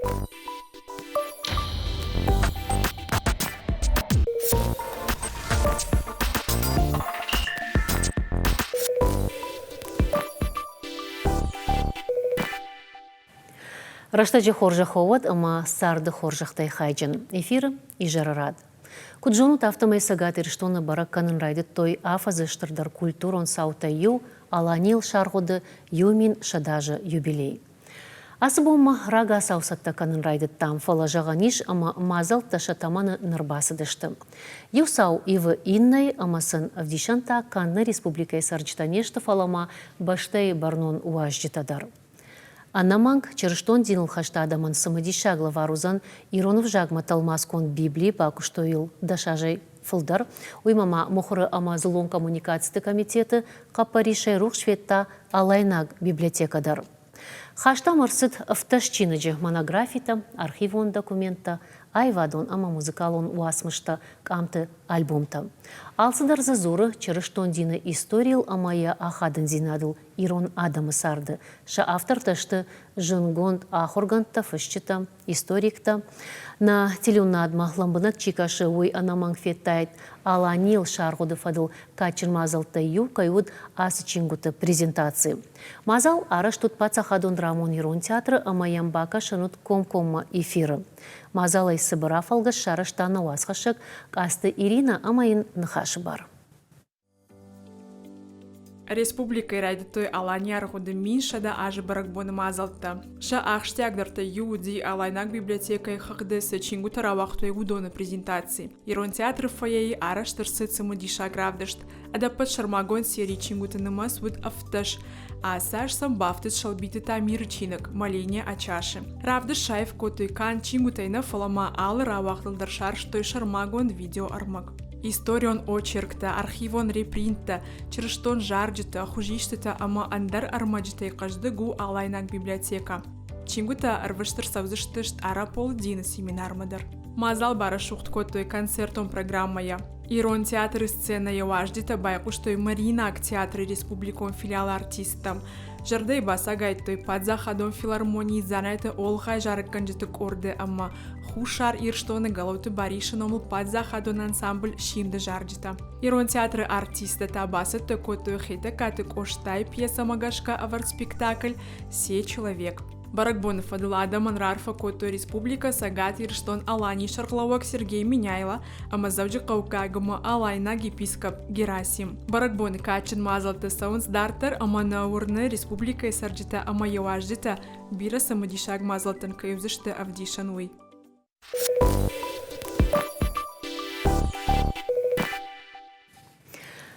Рӕстӕджы хорзӕх уӕд ӕмӕ царды хорзӕхтӕй хайджын. Эфиры изӕры рад. Куыд зонут, афтӕмӕй Цӕгат Ирыстоны бӕрӕг кӕнын райдыдтой афӕдзы стырдӕр культурон цаутӕй иу Аланийыл саргъуыды 1100 азы юбилей. Ацы бонмӕ рагацау цӕттӕ кӕнын райдыдтам, фӕлӕ зӕгъӕн ис, ӕмӕ мадзӕлттӕ сӕ тӕмӕны ныр бацыдысты. Иу цау ивы иннӕйы ӕмӕ сын ӕвдисӕнтӕ канд нӕ республикӕйы цӕрджытӕ не сты, фӕлӕ ма бӕстӕйы бӕрнон уазджытӕ дӕр. Ӕнӕмӕнг, чырыстон диныл хӕст адӕмӕн цымыдисаг лӕвар уыдзӕн ирон ӕвзагмӕ тӕлмацгонд Библи, бакуыстой йыл дӕсазӕй фылдӕр. Уыимӕ ма Мыхуыры ӕмӕ дзыллон коммуникациты комитеты хъӕппӕрисӕй рухс федта Алайнаг библиотекӕ дӕр. Хаст ӕм ӕрцыд ӕвддӕс чиныджы монографитӕ, архивон документтӕ, аивадон ӕмӕ музыкалон уацмыстӕ, къамты альбомтӕ. Алцыдӕр дзы дзуры чырыстон дины историйыл ӕмӕ йӕ ахадындзинадыл ирон адӕмы царды. Сӕ автортӕ сты зындгонд ахуыргӕндтӕ, фысджытӕ, историктӕ. Нӕ телеуынадмӕ лӕмбынӕг чи кӕсы, уый ӕнӕмӕнг федтаид, Аланийыл саргъуыды фӕдыл кадджын мадзӕлттӕй иу кӕй уыд ацы чингуыты презентаци. Мадзал арӕзт уыд Паддзахадон драмон ирон театры ӕмӕ йӕм бакӕсӕн уыд комкоммӕ эфиры. Мадзалӕй цыбыр афӕлгӕст сарӕзта нӕ уацхӕссӕг Къацты Иринӕ ӕмӕ йын ныхасы бар. Республикӕйы райдыдтой Аланийы аргъуыды 1100 азы бӕрӕгбоны мадзӕлттӕ. Сӕ ахсджиагдӕртӕй иу уыди Алайнаг библиотекӕйы хыгъды цы чингуытӕ рауагътой, уыдоны презентаци. Ирон театры фойейы арӕзт ӕрцыд цымыдисаг равдыст. Ӕдӕппӕт сӕрмагонд серийы чингуыты нымӕц уыд 17. Ацы аз сӕм бафтыд Сӕлбиты Тамиры чиныг «Моление о чаше». Равдыст саив кодтой канд чингуытӕй нӕ, фӕлӕ ма алы рауагъдыл дӕр сарӕзтой сӕрмагонд видеоӕрмӕг. Историон очерктӕ, архивон репринттӕ, чырыстон зарджытӕ, хуызистытӕ ӕмӕ ӕндӕр ӕрмӕджытӕй хъӕздыг у Алайнаг библиотекӕ. Чингуытӕ ӕрвыст ӕрцӕудзысты Стъараполы дины семинармӕ дӕр. Мадзал барӕсугъд кодтой концертон программӕйӕ. Ирон театры сценӕйы уазджытӕ байхъуыстой Мариинаг театры республикон филиалы артисттӕм. Зӕрдӕйы бацагайдтой паддзахадон филармонийы Дзанайты Олгъайы зарӕггӕнджыты къорды ӕмӕ Хуссар Ирыстоны Галауты Барисы номыл паддзахадон ансамбль «Симды» зарджытӕ. Ирон театры артисттӕ та бацӕттӕ кодтой Хетӕгкаты Къостайы пьесӕмӕ гӕсгӕ ӕвӕрд спектакль «Се человек». Бӕрӕгбоны фӕдыл адӕмӕн раарфӕ кодтой Республикӕ Цӕгат Ирыстон-Аланийы сӕргълӕууӕг Сергей Меняйло ӕмӕ Дзӕуджыхъӕуккаг ӕмӕ Алайнаг епископ Герасим. Бӕрӕгбоны кадджын мадзӕлттӕ цӕуынц дарддӕр ӕмӕ нӕ уырны республикӕйы цӕрджытӕ ӕмӕ йӕ уазджытӕ бирӕ цымыдисаг мадзӕлттӕн кӕй уыдзысты ӕвдисӕн, уый.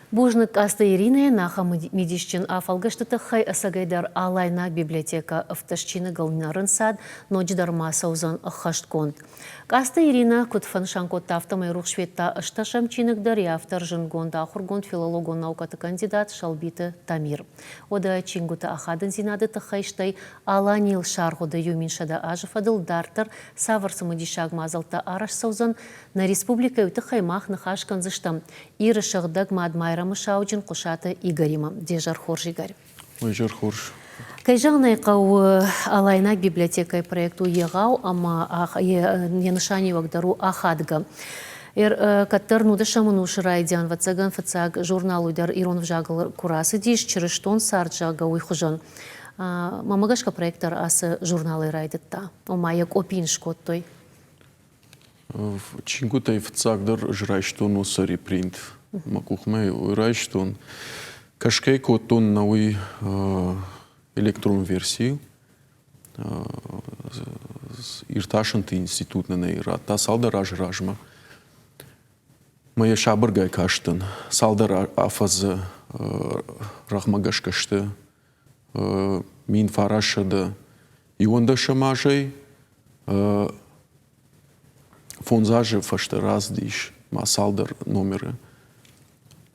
Бузныг Къацты Иринӕйӕн ахӕм мидисджын афӕлгӕсты тыххӕй. Ӕцӕгӕйдӕр Алайнаг библиотекӕ ӕвддӕс чиныгыл нӕ рынцад, ноджыдӕр ма цӕудзӕн ӕххӕстгонд. Къацты Иринӕ куыд фӕнысан кодта, афтӕмӕй рухс федта ӕстӕсӕм чиныг дӕр, йӕ автор зындгонд ахуыргонд, филологон наукӕты кандидат Сӕлбиты Тамир. Уӕдӕ чингуыты ахадындзинады тыххӕй, стӕй Аланийыл саргъуыды 1100 азы фӕдыл дарддӕр цавӕр цымыдисаг мадзӕлттӕ арӕзт цӕудзӕн нӕ республикӕйы, уый тыххӕй мах ныхас кӕндзыстӕм Иры сыгъдӕг мад Майрӕмы сауджын Хъуысаты Игоримӕ. Де зӕр хорз, Игорь. Изӕр хорз. Кӕй зӕгъын ӕй хъӕуы, Алайнаг библиотекӕйы проект у егъау ӕмӕ йӕ нысаниуӕг дӕр у ахадгӕ. Кӕддӕр нудӕсӕм ӕнусы райдиан, ӕвӕццӕгӕн, фыццаг журнал уый дӕр ирон ӕвзагыл куы рацыдис, Чырыстон цард, зӕгъгӕ, уый хуызӕн. Мӕнмӕ гӕсгӕ проект дӕр ацы журналӕй райдыдта. Ома йӕ къопи йын скодтой. Чингуытӕй фыццагдӕр ӕз райстон уыцы репринт. Мӕ къухмӕ уый райстон. Кӕсгӕ кодтон нӕ уый электрон верси. Иртасӕнты институт нын ӕй радта цалдӕр азы размӕ. Мӕ йӕ сабыргай кастӕн. Цалдӕр афӕдзы рӕгъмӕ гӕсгӕ сты 1921 азӕй фондз азы фӕстӕ рацыдис ма цалдӕр номеры.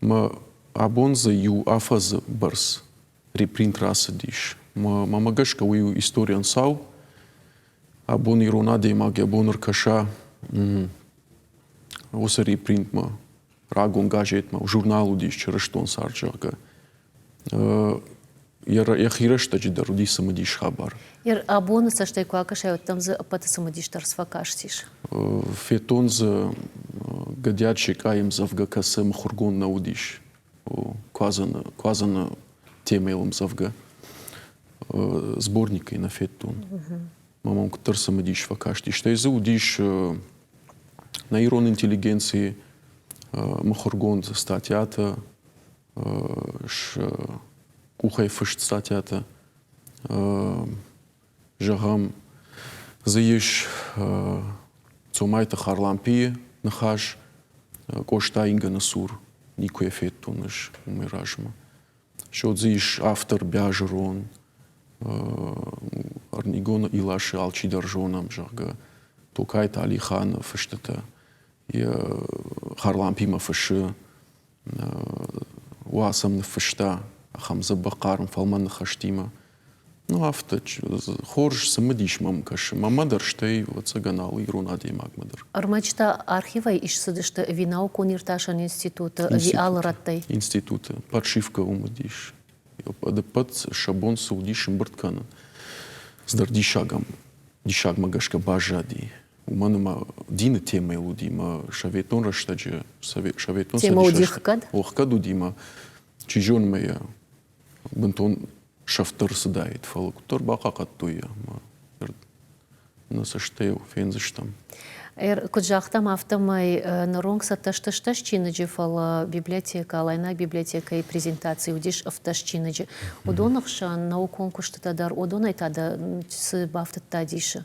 Мӕ абон дзы иу афӕдзы бӕрц репринт рацыдис. Мӕ гӕсгӕ уый у историон цау. Абон ирон адӕймаг йӕ бон ӕркӕса уыцы репринтмӕ, рагон газетмӕ, журнал уыдис «Чырыстон цард», зӕгъгӕ. Йӕхи рӕстӕджы дӕр уыди цымыдис хабар. Абоны цӕстӕй куы акӕсай, уӕд дӕм дзы ӕппӕты цымыдисдӕр цы фӕкастис? Федтон дзы Гӕдиат Секъайы ӕмдзӕвгӕ, кӕцы мыхуыргонд нӕ уыдис. Куадзӕны, куадзӕны темӕйыл ӕмдзӕвгӕ. Сборникӕй нӕ федтон. Мӕ мӕм куыддӕр цымыдис фӕкасти. Стӕй дзы уыдис нӕ ирон интеллигенцийы мыхуыргонд статьятӕ, къухӕй фыст статьятӕ. Зӕгъӕм, дзы ис Цомайты Харлампийы ныхас Къоста ингӕны цур никуы йӕ федтон ӕз уымӕй размӕ. Сё дзы ис автор Бязырон, Ӕрнигоны Иласы алчидӕр зонӕм, зӕгъгӕ, Токайты Алиханы фыстытӕ. Йӕ Харлампимӕ фыссы уац ӕм ныффыста ахӕм дзӕбӕх хъарм фӕлмӕн ныхӕстимӕ. Ну, афтӕ хорз цымыдис мӕм кӕсы. Мӕнмӕ дӕр, стӕй, ӕвӕццӕгӕн, алы ирон адӕймагмӕ дӕр. Ӕрмӕджытӕ архивӕй ист цыдысты ӕви наукон иртасӕн институты, ӕви алы рӕттӕй? Институты. Подшивкӕ уым уыдис. Ӕдӕппӕт сӕ бон цы уыдис ӕмбырд кӕнын, цыдӕр диссагӕм, диссагмӕ гӕсгӕ баззади. Уымӕн ӕмӕ дины темӕйыл уыди мӕ советон рӕстӕджы советон Темӕ уыди хгӕд? Охгӕд уыди мӕ, чи зоны мӕ йӕ бынтон сӕфт дӕр цыдаид, фӕлӕ куыддӕр бахъахъхъӕдтой йӕ ӕмӕ нӕ цӕстӕй фендзыстӕм. Куыд загътам, афтӕмӕй ныронг цӕттӕ сты стӕс чиныджы, фӕлӕ библиотекӕ, Алайнаг библиотекӕйы презентаци уыдис ӕвддӕс чиныджы. Уыдоны хсӕн наукон куыстытӕ дӕр, уыдонӕй та дӕ цы бафтыдта дисы?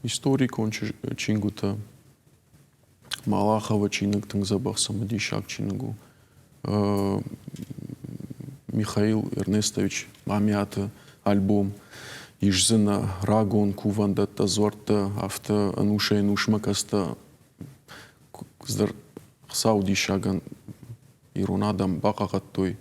Историкон чингуытӕ. Малаховы чиныг тынг дзӕбӕх цымыдисаг чиныг у. Михаил Эрнестович Мамиаты альбом ис дзы нӕ рагон кувӕндӕттӕ, дзуӕрттӕ, афтӕ ӕнусӕй-ӕнусмӕ кӕцытӕ Хуыцауы диссагӕн ирон адӕм бахъахъхъӕдтой.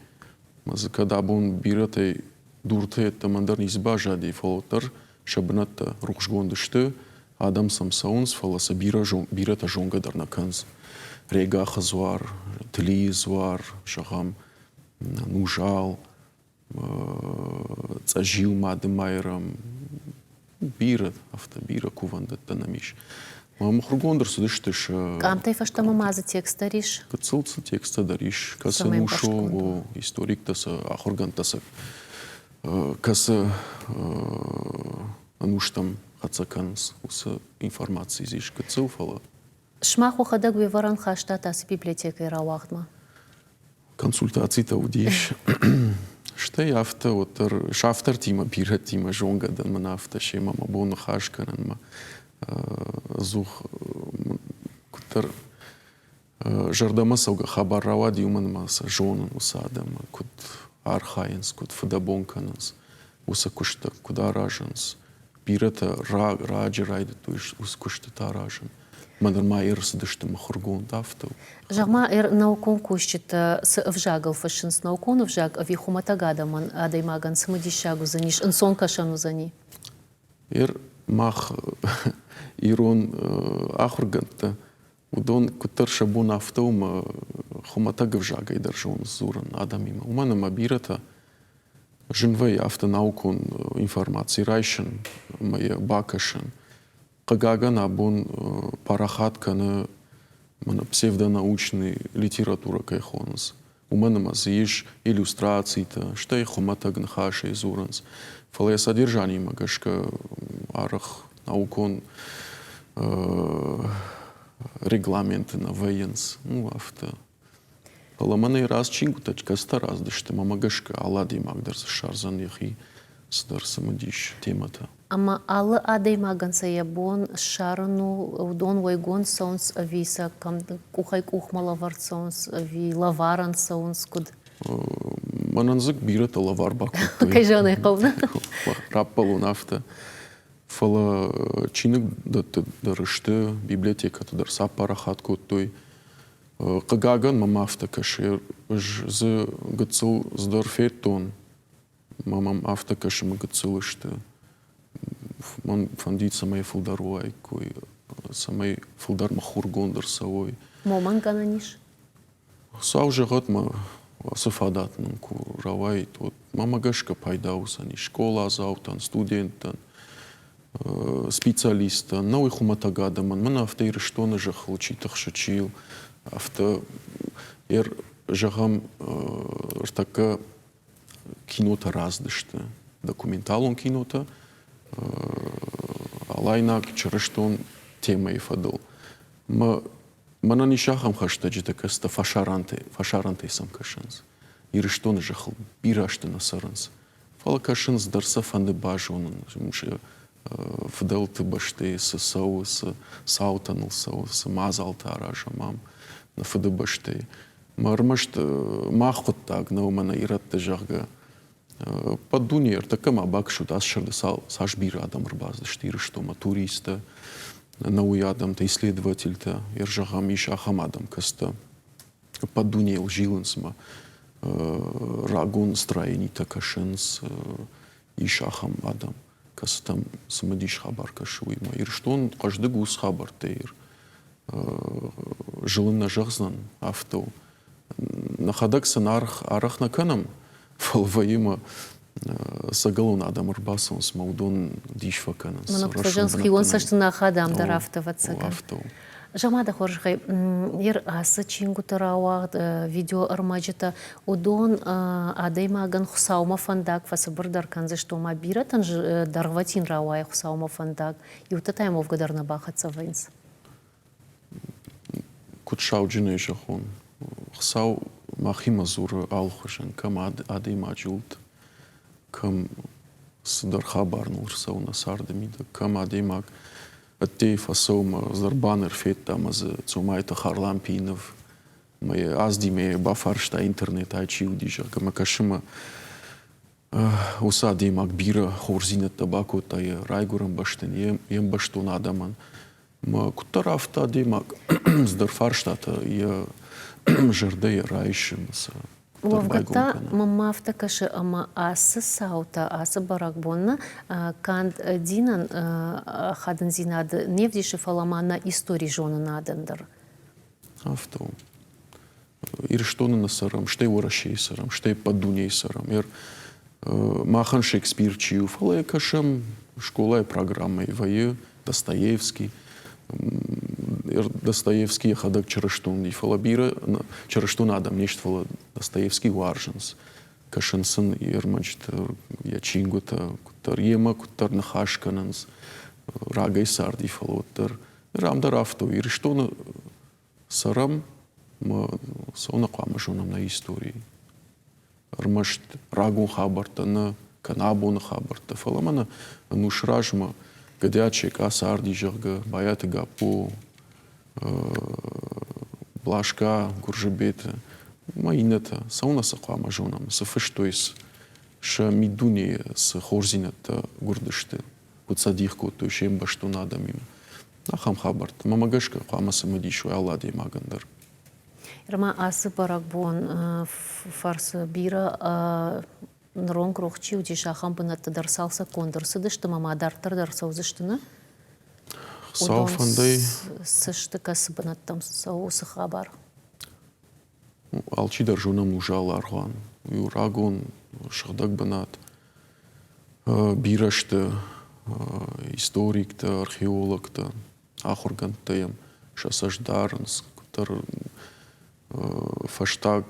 Мӕ дзы кӕд абон бирӕтӕй дуртӕ йеддӕмӕ ӕндӕр ницы баззади, фӕлӕ уӕддӕр сӕ бынӕттӕ рухсгонд сты, адӕм сӕм цӕуынц, фӕлӕ сӕ бирӕтӕ зонгӕ дӕр нӕ кӕнынц. Регахы дзуар, Тлийы дзуар, зӕгъӕм, Нузал, Цъӕзил Мады-Майрӕм, бирӕ, афтӕ бирӕ кувӕндӕттӕ нӕм ис. Мыхуыргонд ӕрцыдысты сӕ... Къамтӕй фӕстӕмӕ ма дзы тексттӕ дӕр ис? Гыццыл цы тексттӕ дӕр ис, кӕцы муш у, историктӕ сӕ, ахуыргӕндтӕ сӕ кӕцы ӕнустӕм хӕццӕ кӕнынц, уыцы информаци дзы ис гыццыл, фӕлӕ... Сымах уӕхӕдӕг уе вӕрӕн хастат ацы библиотекӕйы рауагъдмӕ? Консультацитӕ уыдис. Стӕй афтӕ уӕддӕр сӕ автортимӕ бирӕтимӕ зонгӕ дӕн мын афтӕ семӕ мӕ бон ныхас кӕнынмӕ ӕдзух куыддӕр зӕрдӕмӕ цӕугӕ хабар рауади, уымӕн ӕмӕ сӕ зонын уыцы адӕмы, куыд архайынц, куыд фыдӕбон кӕнынц, уыцы куыстӕг куыд аразынц. Бирӕтӕ раджы райдыдтой уыцы куыстытӕ аразын. Мӕ нырма ӕрцыдысты мыхуыргонд афтӕ. Зӕгъ-ма, наукон кусджытӕ цы ӕвзагыл фыссынц, наукон ӕвзаг ӕви хуымӕтӕг адӕмӕн, адӕймагӕн цымыдисаг уыдзӕнис, ӕнцон кӕсӕн уыдзӕни? Мах ирон ахуыргӕндтӕ, уыдон куыддӕр сӕ бон афтӕ у ӕмӕ хуымӕтӕг ӕвзагӕй дӕр зонынц дзурын адӕмимӕ. Уымӕн ӕмӕ бирӕтӕ зын вӕййы афтӕ наукон информаци райсын ӕмӕ йӕ бакӕсын. Хъыгагӕн, абон парахат кӕны мӕнӕ псевдонаучный литературӕ кӕй хонынц, уымӕн ӕмӕ дзы ис иллюстрацитӕ, стӕй хуымӕтӕг ныхасӕй дзурынц. Фӕлӕ йӕ содержаниемӕ гӕсгӕ арӕх наукон регламенты нӕ вӕййынц. Ну, афтӕ. Фӕлӕ мӕнӕй раст чингуытӕ кӕцытӕ рацыдысты, мӕмӕ гӕсгӕ алы адӕймаг дӕр дзы ссардзӕн йӕхи цыдӕр цымыдис темӕтӕ. Ӕмӕ алы адӕймагӕн сӕ йӕ бон ссарын у, уыдон уӕйгонд цӕуынц ӕви сӕ кӕм къухӕй къухмӕ лӕвӕрд цӕуынц ӕви лӕварӕн цӕуынц, куыд? Мӕнӕн дзы бирӕтӕ лӕвар бакодтой. Кӕй зӕгъын ӕй хъӕуы. Раппӕлон афтӕ. Фӕлӕ чиныгдӕтты дӕр сты, библиотекӕты дӕр сӕ аппарахат кодтой. Хъыгагӕн мӕм афтӕ кӕсы, ӕз дзы гыццыл цыдӕр федтон, мӕ мӕм афтӕ кӕсы, мӕ гыццыл сты. Мӕн фӕндид, цӕмӕй фылдӕр уаиккой, цӕмӕй фылдӕр мыхуыргонд ӕрцӕуой. Момӕн гӕнӕн ис? Хуыцау зӕгъӕд, мӕ Ацы фадат нын куы рауаид, уӕд мӕмӕ гӕсгӕ пайда уыдзӕни скъоладзаутӕн, студенттӕн, специалисттӕн, нӕуый хуымӕтӕг адӕмӕн. Мӕнӕ афтӕ Ирыстоны зӕххыл чи тыхсы, чи йыл афтӕ, зӕгъӕм, ӕртӕккӕ кинотӕ рацыдысты, документалон кинотӕ, алайнаг чырыстон темӕйы фӕдыл. Мӕнӕн ис ахӕм хӕстӕджытӕ, кӕцытӕ фӕсарӕнтӕй сӕм кӕсынц. Ирыстоны зӕххыл бирӕ азты нӕ цӕрынц, фӕлӕ кӕсынц дӕр сӕ фӕнды базонын, фыдӕлты бӕстӕйы цы цӕуы, цы цаутӕ ныл цӕуы, цы мадзалтӕ аразӕм ам, нӕ фыдыбӕстӕйы. Мӕ ӕрмӕст мах хъуыддаг нӕу мӕнӕ ирӕтты, зӕгъгӕ. Ӕппӕт дунейы ӕртӕккӕ ма бакӕсут, ацы сӕрды цас бирӕ адӕм ӕрбацыдысты Ирыстонмӕ, туристтӕ, науи адӕмтӕ, исследовательтӕ, зӕгъӕм, ис ахӕм адӕм, кӕцытӕ ӕппӕт дунейыл зилынц ӕмӕ рагон строенитӕ кӕсынц, ис ахӕм адӕм, кӕцытӕм цымыдис хабар кӕсы, уыимӕ. Ирыстон хъӕздыг у хабӕрттӕй ир. Зылын нӕ зӕгъдзӕн, афтӕ у. Нӕхӕдӕг сын аргъ нӕ кӕнӕм, фӕлӕ вӕййы ӕмӕ ӕцӕгӕлон адӕм ӕрбацӕуынц ӕмӕ уыдон дис фӕкӕнынц. Мӕнӕ хион цӕсты нӕ адӕм дӕр афтӕ ӕвӕццӕгӕн. Афтӕ у. Зӕгъ-ма дӕ хорзӕхӕй, ер ацы чингуыты рауагъд, видеоӕрмӕджытӕ, уыдон адӕймагӕн Хуыцаумӕ фӕндаг фӕцыбырдӕр кӕндзысты, ома бирӕтӕн дӕргъвӕтин рауайы Хуыцаумӕ фӕндаг, иутӕ та йӕм уӕвгӕ дӕр нӕ бахӕццӕ вӕййынц. Куыд сауджынӕй зӕгъон, Хуыцау махимӕ дзуры алыхуызӕн, кӕм адӕймаджы уд, кӕм цыдӕр хабар ныл ӕрцӕуы нӕ царды мидӕг, кӕм адӕймаг ӕддейы фӕцӕуы мӕ Зарбан ӕрфедта ӕмӕ дзы Цомайты Харлампийы ныв мӕ йӕ Аздимӕ йӕ бафарста интернетӕй чи уыди, зӕгъгӕ, мӕ кӕсы мӕ уыцы адӕймаг бирӕ хорздзинӕдтӕ бакодта йӕ райгуырӕн бӕстӕн, йе мбӕстон адӕмӕн. Мӕ куыддӕр афтӕ адӕймаг цыдӕр фарстатӕ йӕ зӕрдӕйы райсы сӕ Уӕвгӕ та мӕнмӕ афтӕ кӕсы, ӕмӕ ацы цаутӕ, ацы бӕрӕгбон канд динӕн ахадындзинад не вдисы, фӕлӕ ма нӕ истори зонынадӕн дӕр. Афтӕ у. Ирыстоны нӕ цӕрӕм, стӕй Уӕрӕсейы цӕрӕм, стӕй ӕппӕт дунейы цӕрӕм. Махӕн Шекспир чи у, фӕлӕ йӕ кӕсӕм скъолайы программӕйы вӕййы Достоевский. Достоевский йӕхӕдӕг чырыстон уыди, фӕлӕ бирӕ чырыстон адӕм не сты, фӕлӕ Достоевский уарзынц. Кӕсынц ын йе рмӕджытӕ, йӕ чингуытӕ, куыддӕр йемӕ куыддӕр ныхас кӕнынц. Рагӕй царди, фӕлӕ уӕддӕр ныр ам дӕр афтӕ у. Ирыстоны цӕрӕм ӕмӕ цӕуылнӕ хъуамӕ зонӕм нӕ историйы. Ӕрмӕст рагон хабӕрттӕ нӕ, кӕнӕ абоны хабӕрттӕ, фӕлӕ мӕнӕ ӕнус размӕ Гӕдиаты Секъа царди, зӕгъгӕ, Байаты Гаппо, Блашка, Гуырзыбеты ӕмӕ иннӕтӕ. Цӕуылнӕ сӕ хъуамӕ зонӕм, цы фыстой, сӕ миддунейы цы хорздзинӕдтӕ гуырдысты, куыд сӕ дих кодтой се мбӕстон адӕмимӕ. Ахӕм хабӕрттӕ. Мӕнмӕ гӕсгӕ хъуамӕ цымыдис уой алы адӕймагӕн дӕр. Ма ацы бӕрӕгбон фӕрцы бирӕ ныронг рох чи уыдис, ахӕм бынӕтты дӕр цалцӕггонд ӕрцыдысты ӕмӕ ма дарддӕр дӕр цӕудзысты, нӕ? Хуыцауы фӕндӕй. Цы сты, кӕцы бынӕттӕм цӕуы уыцы хабар? Алчидӕр зонӕм узал аргъуан. Уый у рагон сыгъдӕг бынат. Бирӕ сты историктӕ, археологтӕ, ахуыргӕндтӕ йӕм сӕ цӕст дарынц. Куыддӕр фӕстаг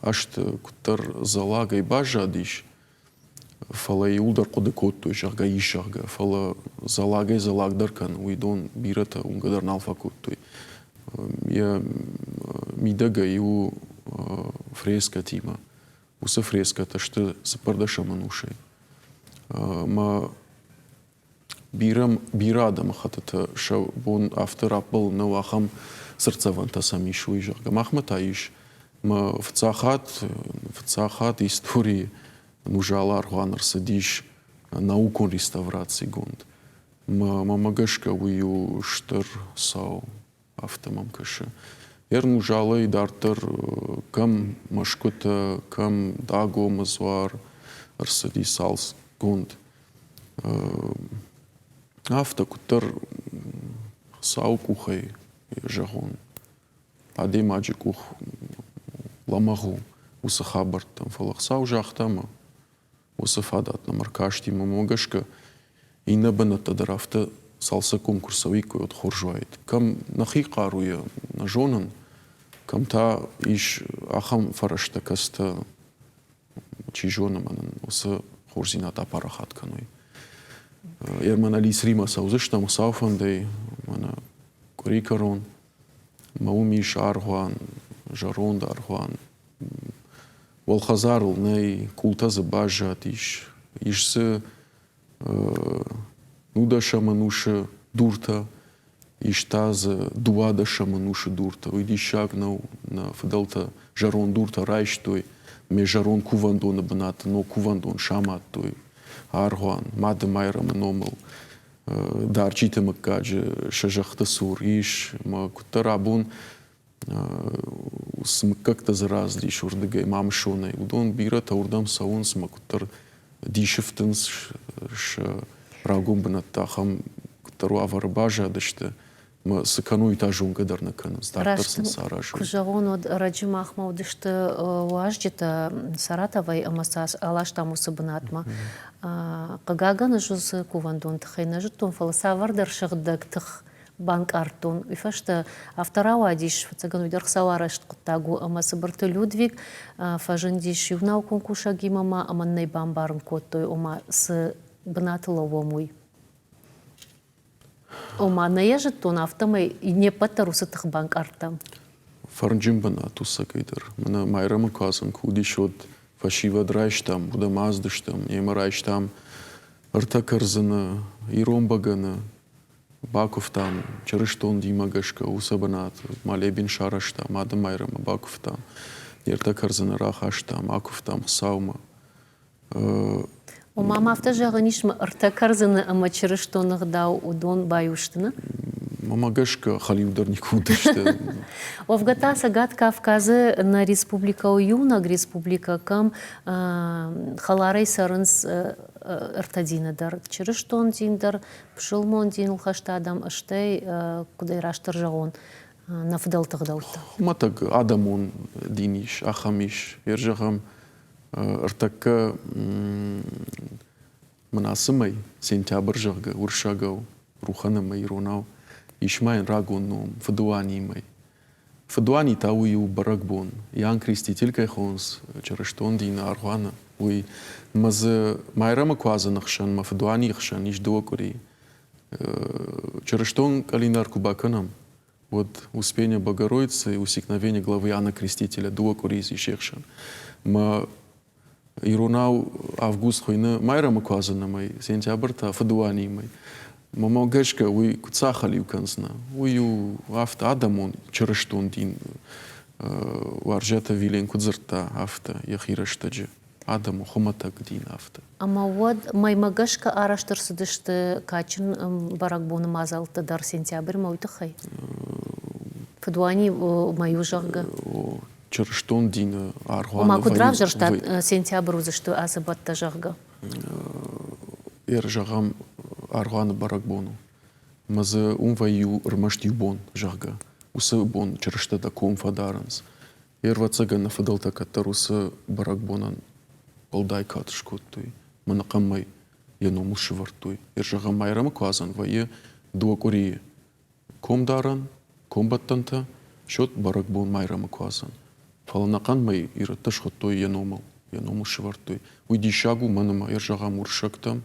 азты куыддӕр зӕлагӕй баззадис, фӕлӕ иуылдӕр хъуыды кодтой, зӕгъгӕ, ис, зӕгъгӕ, фӕлӕ зӕлагӕй зӕлагдӕр кӕны, уый дон бирӕтӕ уынгӕ дӕр нал фӕкодтой. Йӕ мидӕгӕй у фрескӕтимӕ. Уыцы фрескӕтӕ сты цыппӕрдӕсӕм ӕнусӕй. Мӕ бирӕ, бирӕ адӕмыхӕттыты сӕ бон афтӕ раппӕлын нӕу, ахӕм цыртдзӕвӕнтӕ сӕм ис, уый, зӕгъгӕ. Махмӕ та ис. Мӕ фыццаг хатт, фыццаг хатт историйы Нузалы аргъуан ӕрцыдис наукон реставрацигонд. Мӕ гӕсгӕ уый у стыр цау. Афтӕ мӕм кӕсы. Ермузалӕй дарддӕр кӕм мӕсгуытӕ, кӕм Дагомы дзуар ӕрцыди цалцгонд. Афтӕ куыддӕр Хуыцауы къухӕй зӕгъон, адӕймаджы къух лӕмӕгъ у. уыцы хабӕрттӕм. Фӕлӕ Хуыцау загъта ӕмӕ уыцы фадат нӕм ӕркасти. Мӕнмӕ гӕсгӕ, иннӕ бынӕттӕ дӕр афтӕ цалцӕггонд куы рцӕуиккой, уӕд хорз уаид. Кӕм нӕхи хъаруйӕ нӕ зонын, кӕм та ис ахӕм фӕрӕзтӕ, кӕцытӕ, чи зоны, мӕ нын уыцы хорздзинад апарахат кӕной. Ерман Алисримӕ цӕудзыстӕм Хуыцауы фӕндӕй, мӕнӕ къуыри кӕрон. Мӕ уым ис аргъуан, зӕронд аргъуан. Уӕлхӕдзарыл нӕй, къултӕ дзы баззадис. Ис дзы нудӕсӕм ӕнусы дуртӕ, ис та дзы дыууадӕсӕм ӕнусы дуртӕ. Уый диссаг нӕу, нӕ фыдӕлтӕ зӕронд дуртӕ райстой, ме зӕронд кувӕндоны бынаты ног кувӕндон самадтой, аргъуан, Мады Майрӕмы номыл. Дарчиты мыггаджы сӕ зӕххыты цур ис, ӕмӕ куыддӕр абон цы мыггӕгтӕ дзы рацыдис уырдыгӕй, Мамысонӕй, уыдон бирӕтӕ уырдӕм цӕуынц ӕмӕ куыддӕр дисы фтынц сӕ рагон бынӕттӕ ахӕм куыддӕр уавӕры баззадысты. Ӕмӕ цы кӕной, та зонгӕ дӕр нӕ кӕнынц, дарддӕр сын цы аразой. Куы зӕгъон, уӕд ӕрӕджы махмӕ уыдысты уазджытӕ Саратовӕй ӕмӕ сӕ аластам уыцы бынатмӕ. Хъыгагӕн, ӕз уыцы кувӕндон тыххӕй нӕ зыдтон, фӕлӕ цавӕрдӕр сыгъдӕг тых банкъардтон. Уый фӕстӕ афтӕ рауадис, фыццагӕн уый дӕр хуыцауарӕзт хъуыддаг у, ӕмӕ Цыбырты Людвиг фӕзындис иу наукон кусӕгимӕ ма ӕмӕ нӕ бамбарын кодтой, ома цы бынаты лӕууӕм, уый. Ома нӕ йӕ зыдтон, афтӕмӕй не ппӕт дӕр уыцы тых банкъардтам. Фӕрнджын бынат у цӕгӕйдӕр. Мӕнӕ Майрӕмы куадзӕн куы уыдис, уӕд фӕсивӕд райстам, уыдӕм аздыстӕм, немӕ райстам ӕртӕ кӕрдзыны, ирон бӕгӕны, бакуывтам чырыстон динмӕ гӕсгӕ уыцы бынат молебен сарӕзта, Мады Майрӕммӕ бакуывтам, не ртӕ кӕрдзыны рахастам, акуывтам Хуыцаумӕ. Ома ма афтӕ зӕгъӕн ис, ӕртӕ кӕрдзыны ӕмӕ чырыстон ӕгъдау уыдон баиу сты, нӕ? Мӕнмӕ гӕсгӕ хӕлиу дӕр никуы уыдысты. Уӕвгӕ та Цӕгат Кавказы нӕ республикӕ у иунӕг республикӕ, кӕм хӕларӕй цӕрынц ӕртӕ дины дӕр. Чырыстон дин дӕр, пысылмон диныл хӕст адӕм, стӕй, куыдӕй растдӕр зӕгъон, нӕ фыдӕлты ӕгъдӕуттӕ. Хуымӕтӕг адӕмон дин ис, ахӕм ис. Зӕгъӕм, ӕртӕккӕ мын ацы мӕй, сентябрь, зӕгъгӕ, уырыссагау, Рухан ӕмӕ иронау, ис ма йын рагон ном, Фыдуани мӕй. Фыдуани та уый у бӕрӕгбон. Иоанн Креститель кӕй хонынц чырыстон дины аргъуаны, уый. Мӕ дзы Майрӕмы куадзӕны хсӕн мӕ Фыдуанийы хсӕн ис дыууӕ къуырийы. Чырыстон къӕлиндар куы бакӕнӕм, уӕд Успение Богородицы и Усекновение главы Иоанна Крестителя дыууӕ къуырийы ис се хсӕн. Мӕ иронау август хуыйны Майрӕмы куадзӕны мӕй, сентябрь та Фыдуанийы мӕй. Мӕнмӕ гӕсгӕ уый куыд сахӕлиу кӕндзынӕ? Уый у афтӕ адӕмон чырыстон дин. Уарзиаты Вилен куыд дзырдта, афтӕ йӕхи рӕстӕджы адӕмы хуымӕтӕг дин афтӕ. Ӕмӕ уӕд мӕймӕ гӕсгӕ арӕзт ӕрцыдысты кадджын бӕрӕгбоны мадзӕлттӕ дӕр сентябрьмӕ уый тыххӕй? Фыдуани мӕй у, зӕгъгӕ. Чырыстон дины аргъуаны. Ома куыд равзӕрстат сентябрь уыдзысты ацы бӕттӕ, зӕгъгӕ? Зӕгъӕм, аргъуаны бӕрӕгбон у. Ӕмӕ дзы уым вӕййы ӕрмӕст иу бон, зӕгъгӕ. Уыцы бон чырыстӕттӕ ком фӕдарынц. Йе рвӕццӕгӕн нӕ фыдӕлтӕ кӕддӕр уыцы бӕрӕгбонӕн уӕлдай кад скодтой, мӕнӕ къамӕй йӕ номыл сӕвӕрдтой. Йе зӕгъӕм, Майрӕмы куадзӕн вӕййы дыууӕ къуырийы комдарӕн, комбӕттӕнтӕ, счет бӕрӕгбон Майрӕмы куадзӕн. Фӕлӕ ӕнӕхъӕн мӕй ирӕттӕ схуыдтой йӕ номыл, йӕ номыл сӕвӕрдтой. Уый диссаг у мӕн ӕмӕ ӕрзӕгъӕм уырыссӕгтӕм,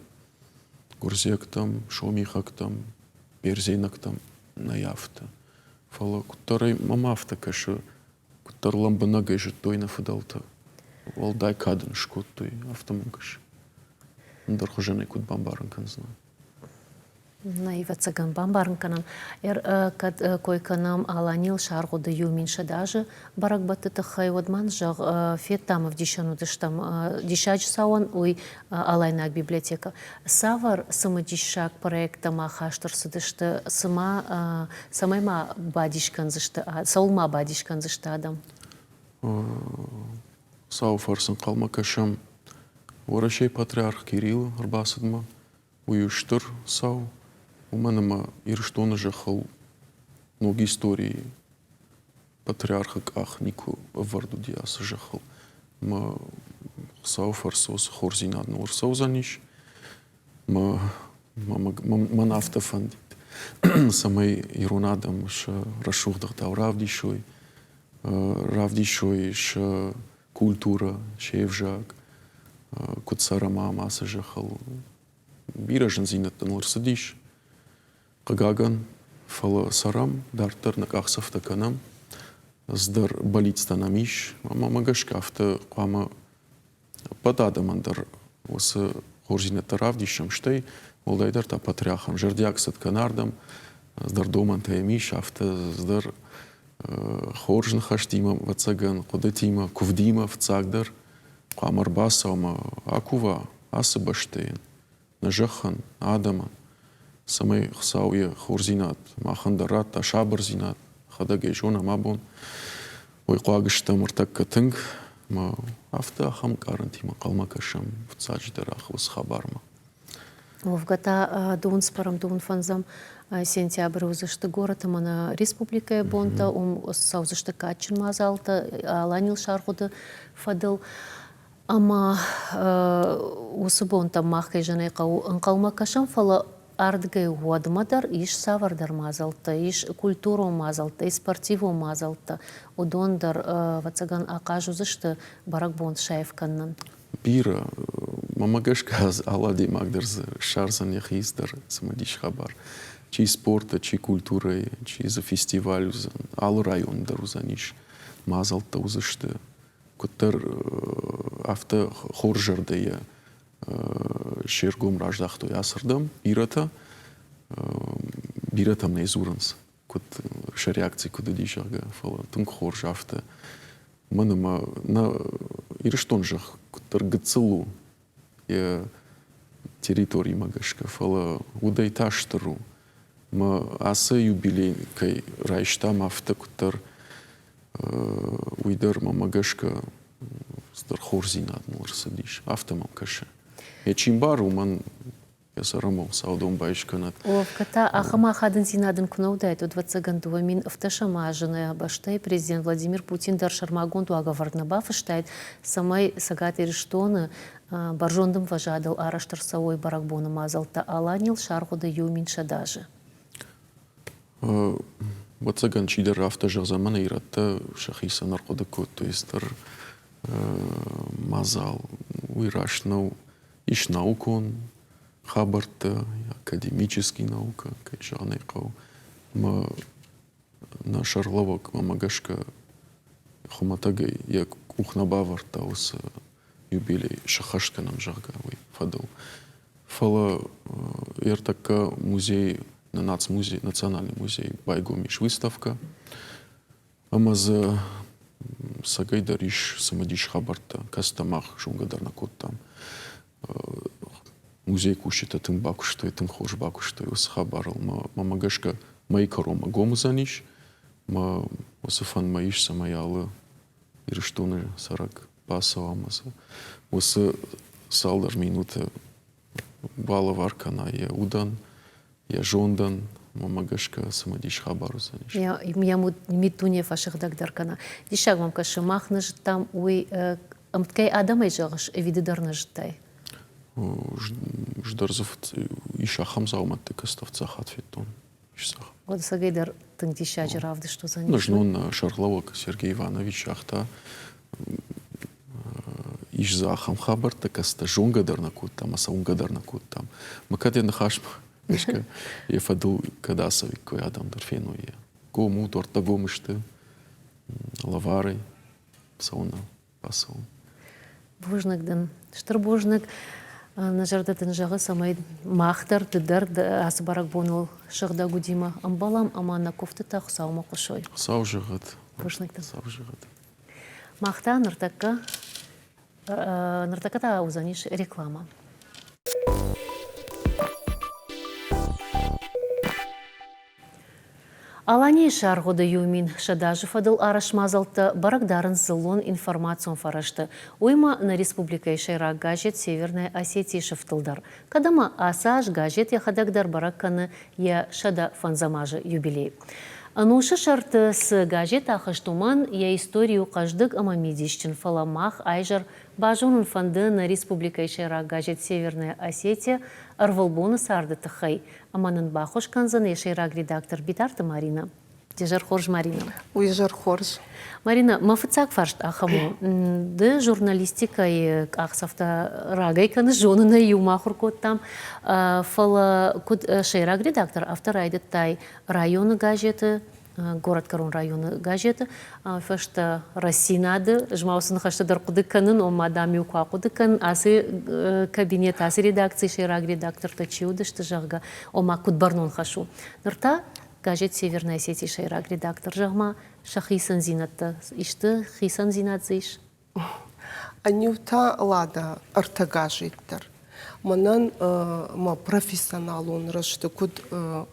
гуырдзиӕгтӕм, сомихӕгтӕм, бердзенӕгтӕм нӕй афтӕ. Фӕлӕ куыддӕр ӕй мӕм афтӕ кӕсы, куыддӕр лӕмбынӕгӕй зыдтой нӕ фыдӕлтӕ, уӕлдай кад ын скодтой, афтӕ мӕм кӕсы. Ӕндӕр хуызӕнӕй куыд бамбарын кӕндзынӕ? Нӕ, ӕвӕццӕгӕн, бамбарын кӕнӕм. Кӕд кой кӕнӕм Аланийыл саргъуыды 1100 азы бӕрӕгбӕтты тыххӕй, уӕд ма зӕгъ, федтам, ӕвдисӕн уыдыстӕм диссаджы цауӕн, уый Алайнаг библиотекӕ. Цавӕр цымыдисаг проекттӕ ма хаст ӕрцыдысты, цыма цӕмӕй ма бадис кӕндзысты, цӕуыл ма бадис кӕндзысты адӕм? Хуыцауы фӕрцы ӕнхъӕлмӕ кӕсӕм Уӕрӕсейы патриарх Кириллы ӕрбацыдмӕ. Уый у стыр цау, уымӕн ӕмӕ Ирыстоны зӕххыл ног историйы патриархы къах никуы ӕвӕрд уыди ацы зӕххыл. Мӕ Хуыцауы фӕрцы уыцы хорздзинад ныл ӕрцӕудзӕнис. Мӕн афтӕ фӕндид, цӕмӕй ирон адӕм сӕ рӕсугъд ӕгъдау равдисой, равдисой сӕ культурӕ, се взаг, куыд цӕрӕм ам ацы зӕххыл. Бирӕ зындзинӕдтӕ ныл ӕрцыдис, хъыгагӕн, фӕлӕ цӕрӕм, дарддӕр нӕ къахдзӕфтӕ кӕнӕм. Цыдӕр бӕллицтӕ нӕм ис, ӕмӕ мӕ гӕсгӕ афтӕ хъуамӕ ӕппӕт адӕмӕн дӕр уыцы хорздзинӕдтӕ равдисӕм, стӕй уӕлдайдӕр та патриархӕн зӕрдиаг цыд кӕны ардӕм, цыдӕр домӕнтӕ йӕм ис, афтӕ цыдӕр хорз ныхӕстимӕ, ӕвӕццӕгӕн, хъуыдытимӕ, куывдимӕ фыццагдӕр хъуамӕ ӕрбацӕуа ӕмӕ акува ацы бӕстӕйӕн, нӕ зӕххӕн, адӕмӕн, цӕмӕй Хуыцау йӕ хорздзинад махӕн дӕр радта, сабырдзинад, хӕдӕг ӕй зонӕм абон. Уый хъуаг стӕм ӕртӕккӕ тынг, ӕмӕ афтӕ ахӕм ӕнкъарӕнтимӕ хъӕлмӕ кӕсӕм фыццаджыдӕр уыцы хабармӕ. Уӕвгӕ та дыууын цыппӕрӕм, дыууын фӕндзӕм сентябры уыдзысты горӕты ӕмӕ нӕ республикӕйы бонтӕ, уым цӕудзысты кадджын мадзалтӕ Аланийыл саргъуыды фӕдыл. Ӕмӕ уыцы бонтӕм мах, кӕй зӕгъын ӕй хъӕуы, ӕнхъӕлмӕ кӕсӕм, фӕлӕ ардыгӕй уӕдмӕ дӕр ис цавӕрдӕр мадзӕлттӕ, ис культурон мадзӕлттӕ, ис спортивон мадзӕлттӕ. Уыдон дӕр, ӕвӕццӕгӕн, ахъаз уыдзысты бӕрӕгбон саив кӕнынӕн. Бирӕ. Мӕнмӕ гӕсгӕ алы адӕймаг дӕр дзы ссардзӕн йӕхи дӕр цымыдис хабар. Чи спорты, чи культурӕйы, чи дзы фестиваль уыдзӕн, алы районы дӕр уыдзӕнис мадзӕлттӕ уыдзысты. Куыддӕр афтӕ хорз зӕрдӕйӕ се ргом раздӕхтой ацырдӕм бирӕтӕ, бирӕтӕм нӕ дзурынц, куыд сӕ реакци куыд уыди, зӕгъгӕ, фӕлӕ тынг хорз афтӕ. Мӕн ӕмӕ нӕ Ирыстон зӕхх куыддӕр гыццыл у йӕ территоримӕ гӕсгӕ, фӕлӕ удӕй та стыр у. Мӕ ацы юбилей кӕй райстам, афтӕ куыддӕр уый дӕр мӕмӕ гӕсгӕ цыдӕр хорздзинад ныл ӕрцыдис, афтӕ мӕм кӕсы. Йӕ чи мбары, уымӕн йӕ сӕрӕмон саудон байс кӕнӕд. Уӕвгӕ та ахӕм ахадындзинад ын куы нӕ уыдаид, уӕд, ӕвӕццӕгӕн, 2017 азы нӕ бӕстӕйы президент Владимир Путин дӕр сӕрмагонд уагӕвӕрд нӕ бафыстаид, цӕмӕй Цӕгат Ирыстоны бӕрзонд ӕмвӕзадыл арӕзт ӕрцӕуой бӕрӕгбоны мадзӕлттӕ Аланийыл саргъуыды 1100 азы. Ӕвӕццӕгӕн, чидӕр афтӕ зӕгъдзӕн, мӕнӕ ирӕттӕ сӕхицӕн ӕрхъуыды кодтой стыр мадзал. Уый раст нӕу. Ис наукон хабӕрттӕ, академический наука, кӕй зӕгъын ӕй хъӕуы. Ӕмӕ нӕ сӕргълӕууӕг мӕмӕ гӕсгӕ хуымӕтӕгӕй йӕ къух нӕ бавӕрдта уыцы юбилей сӕххӕст кӕнӕм, зӕгъгӕ, уый фӕдыл. Фӕлӕ ӕртӕккӕ музей, нӕ нацмузей, национальный музей байгом ис выставкӕ, ӕмӕ дзы цӕгӕй дӕр ис цымыдис хабӕрттӕ, кӕцытӕ мах зонгӕ дӕр нӕ кодтам. Музейы кусджытӕ тынг бакуыстой, тынг хорз бакуыстой уыцы хабарыл. Мӕ гӕсгӕ мӕйы кӕронмӕ гом уыдзӕнис. Мӕ уыцы фӕнд мӕ ис, цӕмӕй алы Ирыстоны цӕрӕг бацӕуа ӕмӕ дзы уыцы цалдӕр минуты балӕвар кӕна йӕ удӕн, йӕ зондӕн, мӕнмӕ гӕсгӕ цымыдис хабар уыдзӕнис. Йӕ миддуне фӕсыгъдӕгдӕр кӕна. Диссаг мӕм кӕсы, мах нӕ зыдтам, уый ӕмткӕй адӕмӕй зӕгъыс, ӕви ды дӕр нӕ зыдтай? Ӕз дӕр дзы ис ахӕм дзаумӕтты, кӕцытӕ фыццаг хатт федтон. Уӕд ӕцӕгӕй дӕр тынг диссаджы равдыст уыдзӕнис. Знон сӕргълӕууӕг Сергей Иванович загъта, ис дзы ахӕм хабӕрттӕ, кӕцытӕ зонгӕ дӕр нӕ кодтам ӕмӕ сӕ уынгӕ дӕр нӕ кодтам. Мӕ кӕд йӕ ныхасмӕ гӕсгӕ йӕ фӕдыл кӕд ацӕуиккой, адӕм дӕр феной йӕ. Гом у, дуӕрттӕ гом сты, лӕварӕй цӕуын бацӕуын. Бузныг дын, стыр бузныг. Нӕ зӕрдӕ дын зӕгъы, цӕмӕй мах дӕр, ды дӕр ацы бӕрӕгбоныл сыгъдӕг удимӕ ӕмбӕлӕм ӕмӕ нӕ куывтытӕ Хуыцаумӕ хъуысой. Хуыцау зӕгъӕд. Бузныг дын. Хуыцау зӕгъӕд. Мах та ныртӕккӕ ныртӕккӕ та уыдзӕнис реклама. Аланийы саргъуыды 1100 азы фӕдыл арӕзт мадзӕлттӕ бӕрӕг дарынц дзыллон информацион фӕрӕзты. Уыимӕ нӕ республикӕйы сӕйраг газет «Северная Осетия» сыфтыл дӕр. Кӕд ӕмӕ ацы аз газет йӕхӕдӕг дӕр бӕрӕг кӕны йӕ 105 азы юбилей. Ӕнусы сӕрты цы газет ахызт, уымӕн йӕ истори у хъӕздыг ӕмӕ мидисджын, фӕлӕ мах айзӕр базонын фӕнды нӕ республикӕйы сӕйраг газет «Северная Осетия» ӕрвылбоны царды тыххӕй, ӕмӕ нын баххуыс кӕндзӕн йӕ сӕйраг редактор Битарты Маринӕ. Де зӕр хорз, Марина. Уый зӕр хорз. Марина, мӕ фыццаг фарст ахӕм у. Ды журналистикӕйы къахдзӕфтӕ рагӕй кӕныс, зонын ӕй, иумӕ ахуыр кодтам. Фӕлӕ куыд сӕйраг редактор, афтӕ райдыдтай районы газеты, горӕтгӕрон районы газеты, фӕстӕ Росинады, ӕз ма уыцы ныхӕстӕ дӕр хъуыды кӕнын, ома, дам-иу куы ахъуыды кӕн, ацы кабинет, ацы редакцийы сӕйраг редактортӕ чи уыдысты, зӕгъгӕ, ома, куыд бӕрнон хӕс у. Ныр та газет «Северная Осетия» сӕйраг редактор, зӕгъ-ма, сӕ хицӕндзинӕдтӕ исты хицӕндзинад дзы ис? Ӕниу та Лада ӕртӕ газет дӕр. Мӕнӕн мӕ профессионалон рӕзты куыд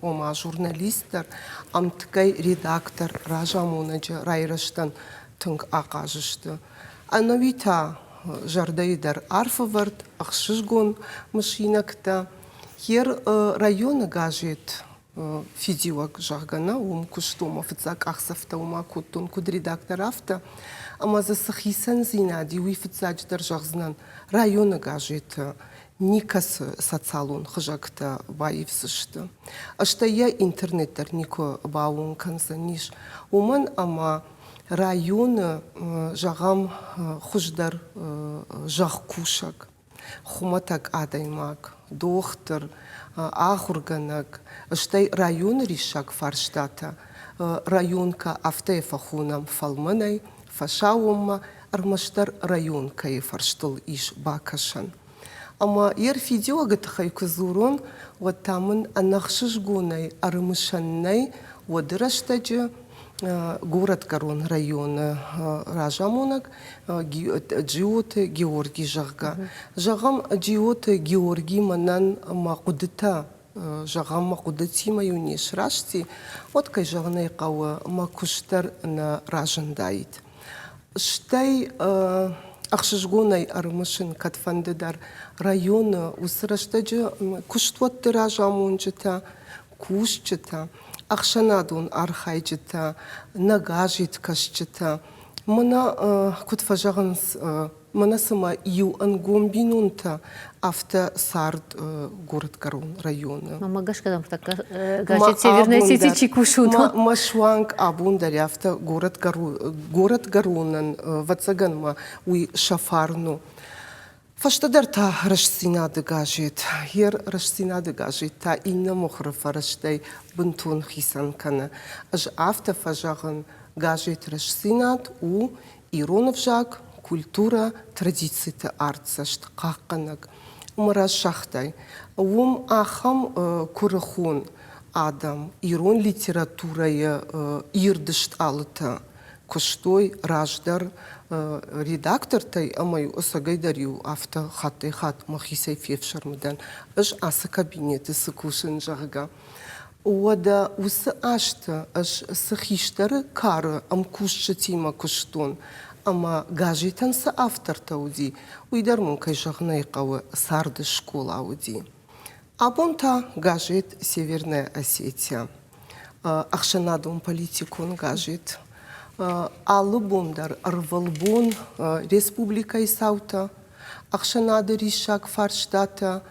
ома журналист дӕр, ӕмткӕй редактор, разамонӕджы райрӕзтӕн тынг ахъаз сты. Ӕнӕуи та зӕрдӕйы дӕр арф ӕвӕрд, ӕхсызгон мысинӕгтӕ. Йе районы газет фидиуӕг, зӕгъгӕ, нӕ уым куыстон, мӕ фыццаг къахдзӕфтӕ уым акодтон, куыд редактор, афтӕ. Ӕмӕ дзы цы хицӕндзинад и, уый фыццаджыдӕр зӕгъдзынӕн, районы газеты никӕцы социалон хызӕгтӕ баивдзысты. Стӕй йӕ интернет дӕр никуы бауон кӕндзӕнис, уымӕн ӕмӕ районы, зӕгъӕм, хуыздӕр зӕхкусӕг хуымӕтӕг адӕймаг, дохтыр, ахуыргӕнӕг, стӕй районы риссаг фарстатӕ районкӕ афтӕ фӕхонӕм фӕлмӕнӕй, фӕсауонмӕ, ӕрмӕстдӕр районкӕйы фӕрстыл ис бакӕсӕн. Ӕмӕ йе рфидиуӕгы тыххӕй куы дзурон, уӕд та мын ӕнӕхсызгонӕй ӕрымысӕн нӕй уӕды рӕстӕджы горӕтгӕрон районы разамонӕг Джиоты Георги, зӕгъгӕ. Зӕгъӕм, Джиоты Георги мӕнӕн мӕ хъуыдытӕ, зӕгъӕм, мӕ хъуыдытимӕ-иу не срасти, уӕд, кӕй зӕгъын ӕй хъӕуы, мӕ куыст дӕр нӕ разындаид. Стӕй ӕхсызгонӕй ӕрымысын кӕдфӕнды дӕр районы уыцы рӕстӕджы куыстуӕтты разамонджытӕ, кусджытӕ, ӕхсӕнадон архайджытӕ, нӕ газеткӕсджытӕ. Мӕнӕ куыд фӕзӕгъынц, мӕнӕ цыма иу ӕнгом бинонтӕ, афтӕ цард горӕтгӕрон районы. Мӕ гӕсгӕ дӕм газет Северная Осетия чи кусы, уыдон? Мӕ суанг абон дӕр афтӕ горӕтгӕронӕн, ӕвӕццӕгӕн ма уый сӕ фарн у. Фӕстӕдӕр та Рӕстдзинад-ы газет. Йе Рӕстдзинад-ы газет та иннӕ мыхуыры фӕрӕзтӕй бынтон хицӕн кӕны. Ӕз афтӕ фӕзӕгъын, газет Рӕстдзинад у ирон ӕвзаг, культурӕ, традициты артдзӕст, хъахъхъӕнӕг. Ӕмӕ раст загътай, уым ахӕм куырыхон адӕм, ирон литературӕйы ирд стъалытӕ куыстой раздӕр редактортӕй ӕмӕ-иу ӕцӕгӕйдӕр-иу афтӕ хаттӕй-хатт мӕхицӕй фефсӕрмы дӕн, ӕз ацы кабинеты цы кусын, зӕгъгӕ. Уӕдӕ уыцы азты ӕз цы хистӕры кары ӕмкусджытимӕ куыстон ӕмӕ газетӕн цы автортӕ уыди, уый дӕр мын, кӕй зӕгъын ӕй хъӕуы, царды скъола уыди. Абон та газет «Северная Осетия» ӕхсӕнадон-политикон газет. Алы бон дӕр ӕрвылбон республикӕйы цаутӕ, ӕхсӕнады риссаг фарстатӕ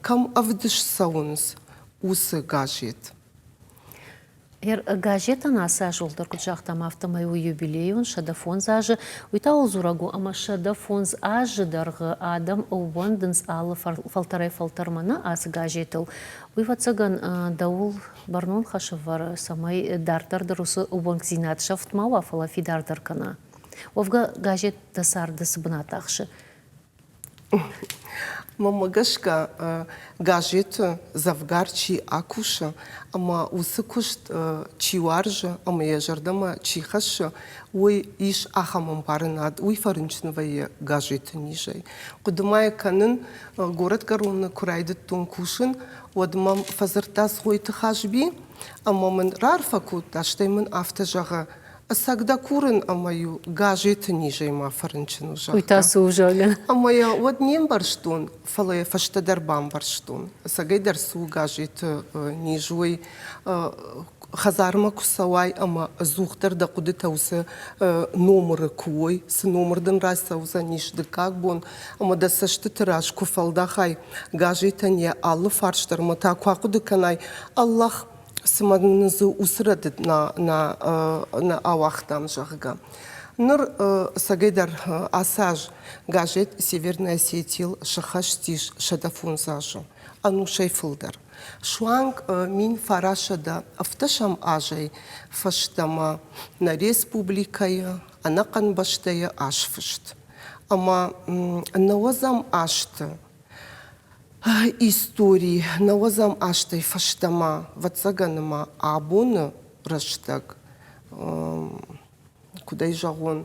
кӕм ӕвдыст цӕуынц, уыцы газет. Газетӕн ацы аз уӕлдӕр куыд загътам, афтӕмӕй у юбилейон 105 азы. Уый та у дзурӕг у, ӕмӕ 105 азы дӕргъы адӕм ӕууӕндынц алы фӕлтӕрӕй-фӕлтӕрмӕ нӕ ацы газетыл. Уый, ӕвӕццӕгӕн, дӕуыл бӕрнон хӕс ӕвӕры, цӕмӕй дарддӕр дӕр уыцы ӕууӕнкдзинад сӕфт ма уа, фӕлӕ фидардӕр кӕна. Уӕвгӕ, газет дӕ царды цы бынат ахсы? Мӕнмӕ гӕсгӕ, газеты дзӕвгар чи акусы ӕмӕ уыцы куыст чи уарзы ӕмӕ йӕ зӕрдӕмӕ чи хӕссы, уый ис ахӕм ӕмбарынад, уый фӕрынчын вӕййы газеты низӕй. Хъуыды ма йӕ кӕнын, горӕтгӕроны куы райдыдтон кусын, уӕд мӕм фӕдзырдта Цгъойты Хазби ӕмӕ мын раарфӕ кодта, стӕй мын афтӕ зӕгъы: Ӕцӕг дӕ курын ӕмӕ-иу газеты низӕй ма фӕрынчын у, Уый та зӕгъгӕ. цы у, зӕгъгӕ. Ӕмӕ йӕ уӕд не мбӕрстон, фӕлӕ йӕ фӕстӕдӕр бамбӕрстон. Ӕцӕгӕйдӕр цы у газеты низ, уый хӕдзармӕ куы цӕуай ӕмӕ ӕдзухдӕр дӕ хъуыдытӕ уыцы номыры куы уой, цы номыр дын рацӕудзӕнис дыккаг бон, ӕмӕ дӕ цӕстыты раз куы фӕлдахай газетӕн йӕ алы фарс дӕр ӕмӕ та куы ахъуыды кӕнай, ӕллӕх, цыма нын дзы уыцы рӕдыд нӕ ауагътам, зӕгъгӕ. Ныр ӕцӕгӕйдӕр ацы аз газет «Северная Осетия-йыл сыххӕстис 105 азы, ӕнусӕй фылдӕр. Суанг 1910 азӕй фӕстӕмӕ нӕ республикӕйы ӕнӕхъӕн бӕстӕйы азфыст. Ӕмӕ нӕуӕдзӕм азты истори нӕуӕдзӕм азтӕй фӕстӕмӕ, ӕвӕццӕгӕн ма абоны рӕстӕг, куыд ӕй зӕгъон,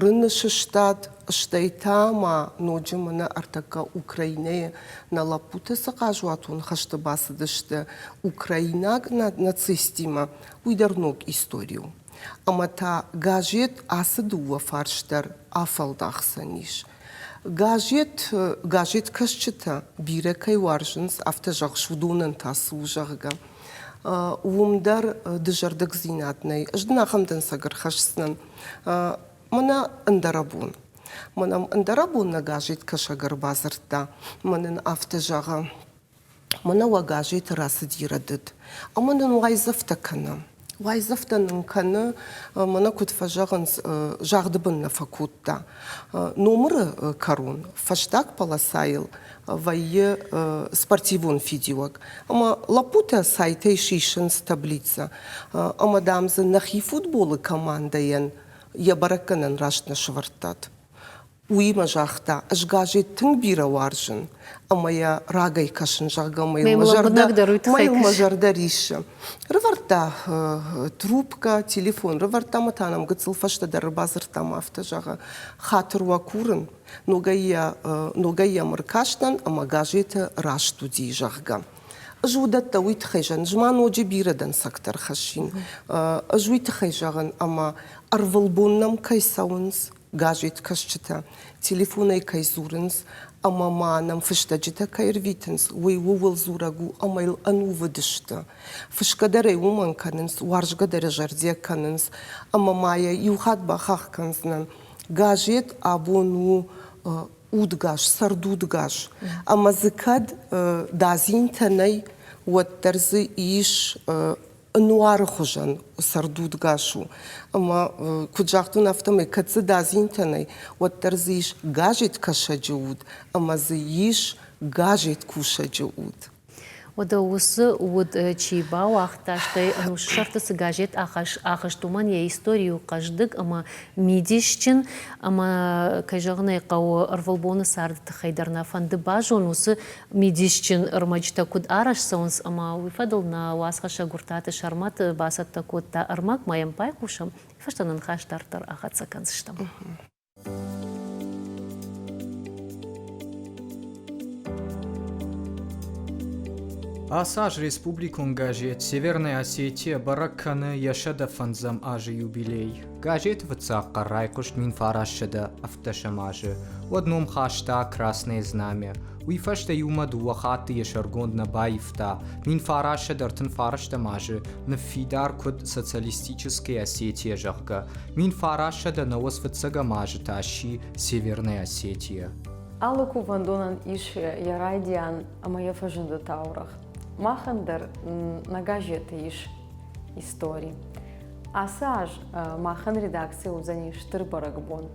рыны сыстад, стӕй та ма ноджы мӕнӕ ӕртӕккӕ Украинӕйы нӕ лӕппутӕ цы хъазуатон хӕсты бацыдысты украинаг нацистимӕ, уый дӕр ног истори у. Ӕмӕ та газет ацы дыууӕ фарс дӕр афӕлдахдзӕнис. Газет, газеткӕсджытӕ бирӕ кӕй уарзынц, афтӕ зӕгъыс, уыдонӕн та цы у, зӕгъгӕ. Уым дӕр дызӕрдыгдзинад нӕй. Ӕз дын ахӕм дӕнцӕг ӕрхӕсдзынӕн. Мӕнӕ ӕндӕрӕбон. Мӕнӕ ӕндӕрӕбон нӕ газеткӕсӕг ӕрбадзырдта. Мӕ нын афтӕ зӕгъы, мӕнӕ уӕ газеты рацыди рӕдыд. Ӕмӕ нын уайдзӕфтӕ кӕны. Уайдзӕфтӕ нын кӕны, мӕнӕ куыд фӕзӕгъынц, загъды бын нӕ фӕкодта. Номыры кӕрон, фӕстаг полосайыл вӕййы спортивон фидиуӕг. Ӕмӕ лӕппутӕ сайтӕй сисынц таблицӕ. Ӕмӕ, дам, дзы нӕхи футболы командӕйӕн йӕ бӕрӕггӕнӕн раст нӕ сӕвӕрдтат. Уыимӕ загъта, ӕз газет тынг бирӕ уарзын ӕмӕ йӕ рагӕй кӕсын, зӕгъгӕ, мӕ йыл мӕ зӕрдӕ риссы. Рывӕрдта трубкӕ, телефон рывӕрдта ӕмӕ та нӕм гыццыл фӕстӕдӕр ӕрбадзырдта ӕмӕ афтӕ зӕгъы, хатыр уӕ курын, ногӕй йӕ, ногӕй йӕм ӕркастӕн ӕмӕ газеты раст уыди, зӕгъгӕ. Ӕз уыдӕттӕ уый тыххӕй зӕгъын, ӕз ма ноджы бирӕ дӕнцӕгтӕ ӕрхӕссин. Ӕз уый тыххӕй зӕгъын, ӕмӕ ӕрвылбон нӕм кӕй цӕуынц, газеткӕсджытӕ телефонӕй кӕй дзурынц ӕмӕ ма нӕм фыстӕджытӕ кӕй ӕрвитынц, уый ууыл дзурӕг у ӕмӕ йыл ӕнувыд сты. Фысгӕ дӕр ӕй уымӕн кӕнынц, уарзгӕ дӕр зӕрдиаг кӕнынц ӕмӕ ма йӕ иу хатт бахахх кӕндзынӕн. Газет абон у удгас, цӕрдудгас. Ӕмӕ дзы кӕд дадзинтӕ нӕй, уӕддӕр дзы ис нуары хуызӕн цӕрдудгас у. Ӕмӕ куыд загътон, афтӕмӕй кӕд дзы дадзинтӕ нӕй, уӕддӕр дзы ис газеткӕсӕджы уд ӕмӕ дзы ис газеткусӕджы уд. Уӕдӕ уыцы уд чи бауагъта, стӕй ӕнусы сӕрты цы газет ахызт, уымӕн йӕ истори у хъӕздыг ӕмӕ мидисджын. Ӕмӕ, кӕй зӕгъын ӕй хъӕуы, ӕрвылбоны царды тыххӕй дӕр нӕ фӕнды базон, уыцы мидисджын ӕрмӕджытӕ куыд арӕзт цӕуынц ӕмӕ уый фӕдыл нӕ уацхӕссӕг Уыртаты Сӕрмӕт бацӕттӕ кодта ӕрмӕг, ма йӕм байхъусӕм, фӕстӕ нын ныхас дарддӕр ахӕццӕ кӕндзыстӕм. Ацы аз республикон газет «Северная Осетия» бӕрӕг кӕны йӕ 105 азы юбилей. Газеты фыццаг хъӕр райхъуыст 1917 азы. Уӕд ном хаста «Красное знамя». Уый фӕстӕ иумӕ дыууӕ хатты йӕ сӕргонд нӕ баивта. 1939 азы ныффидар куыд «Социалистическая Осетия», зӕгъгӕ. 1995 азы та сси «Северная Осетия». Алы кувӕндонӕн ис йӕ райдиан ӕмӕ йӕ фӕзынды таурӕгъ. Махӕн дӕр нӕ газеты ис истори. Ацы аз махӕн редакцийы уыдзӕни стыр бӕрӕгбон.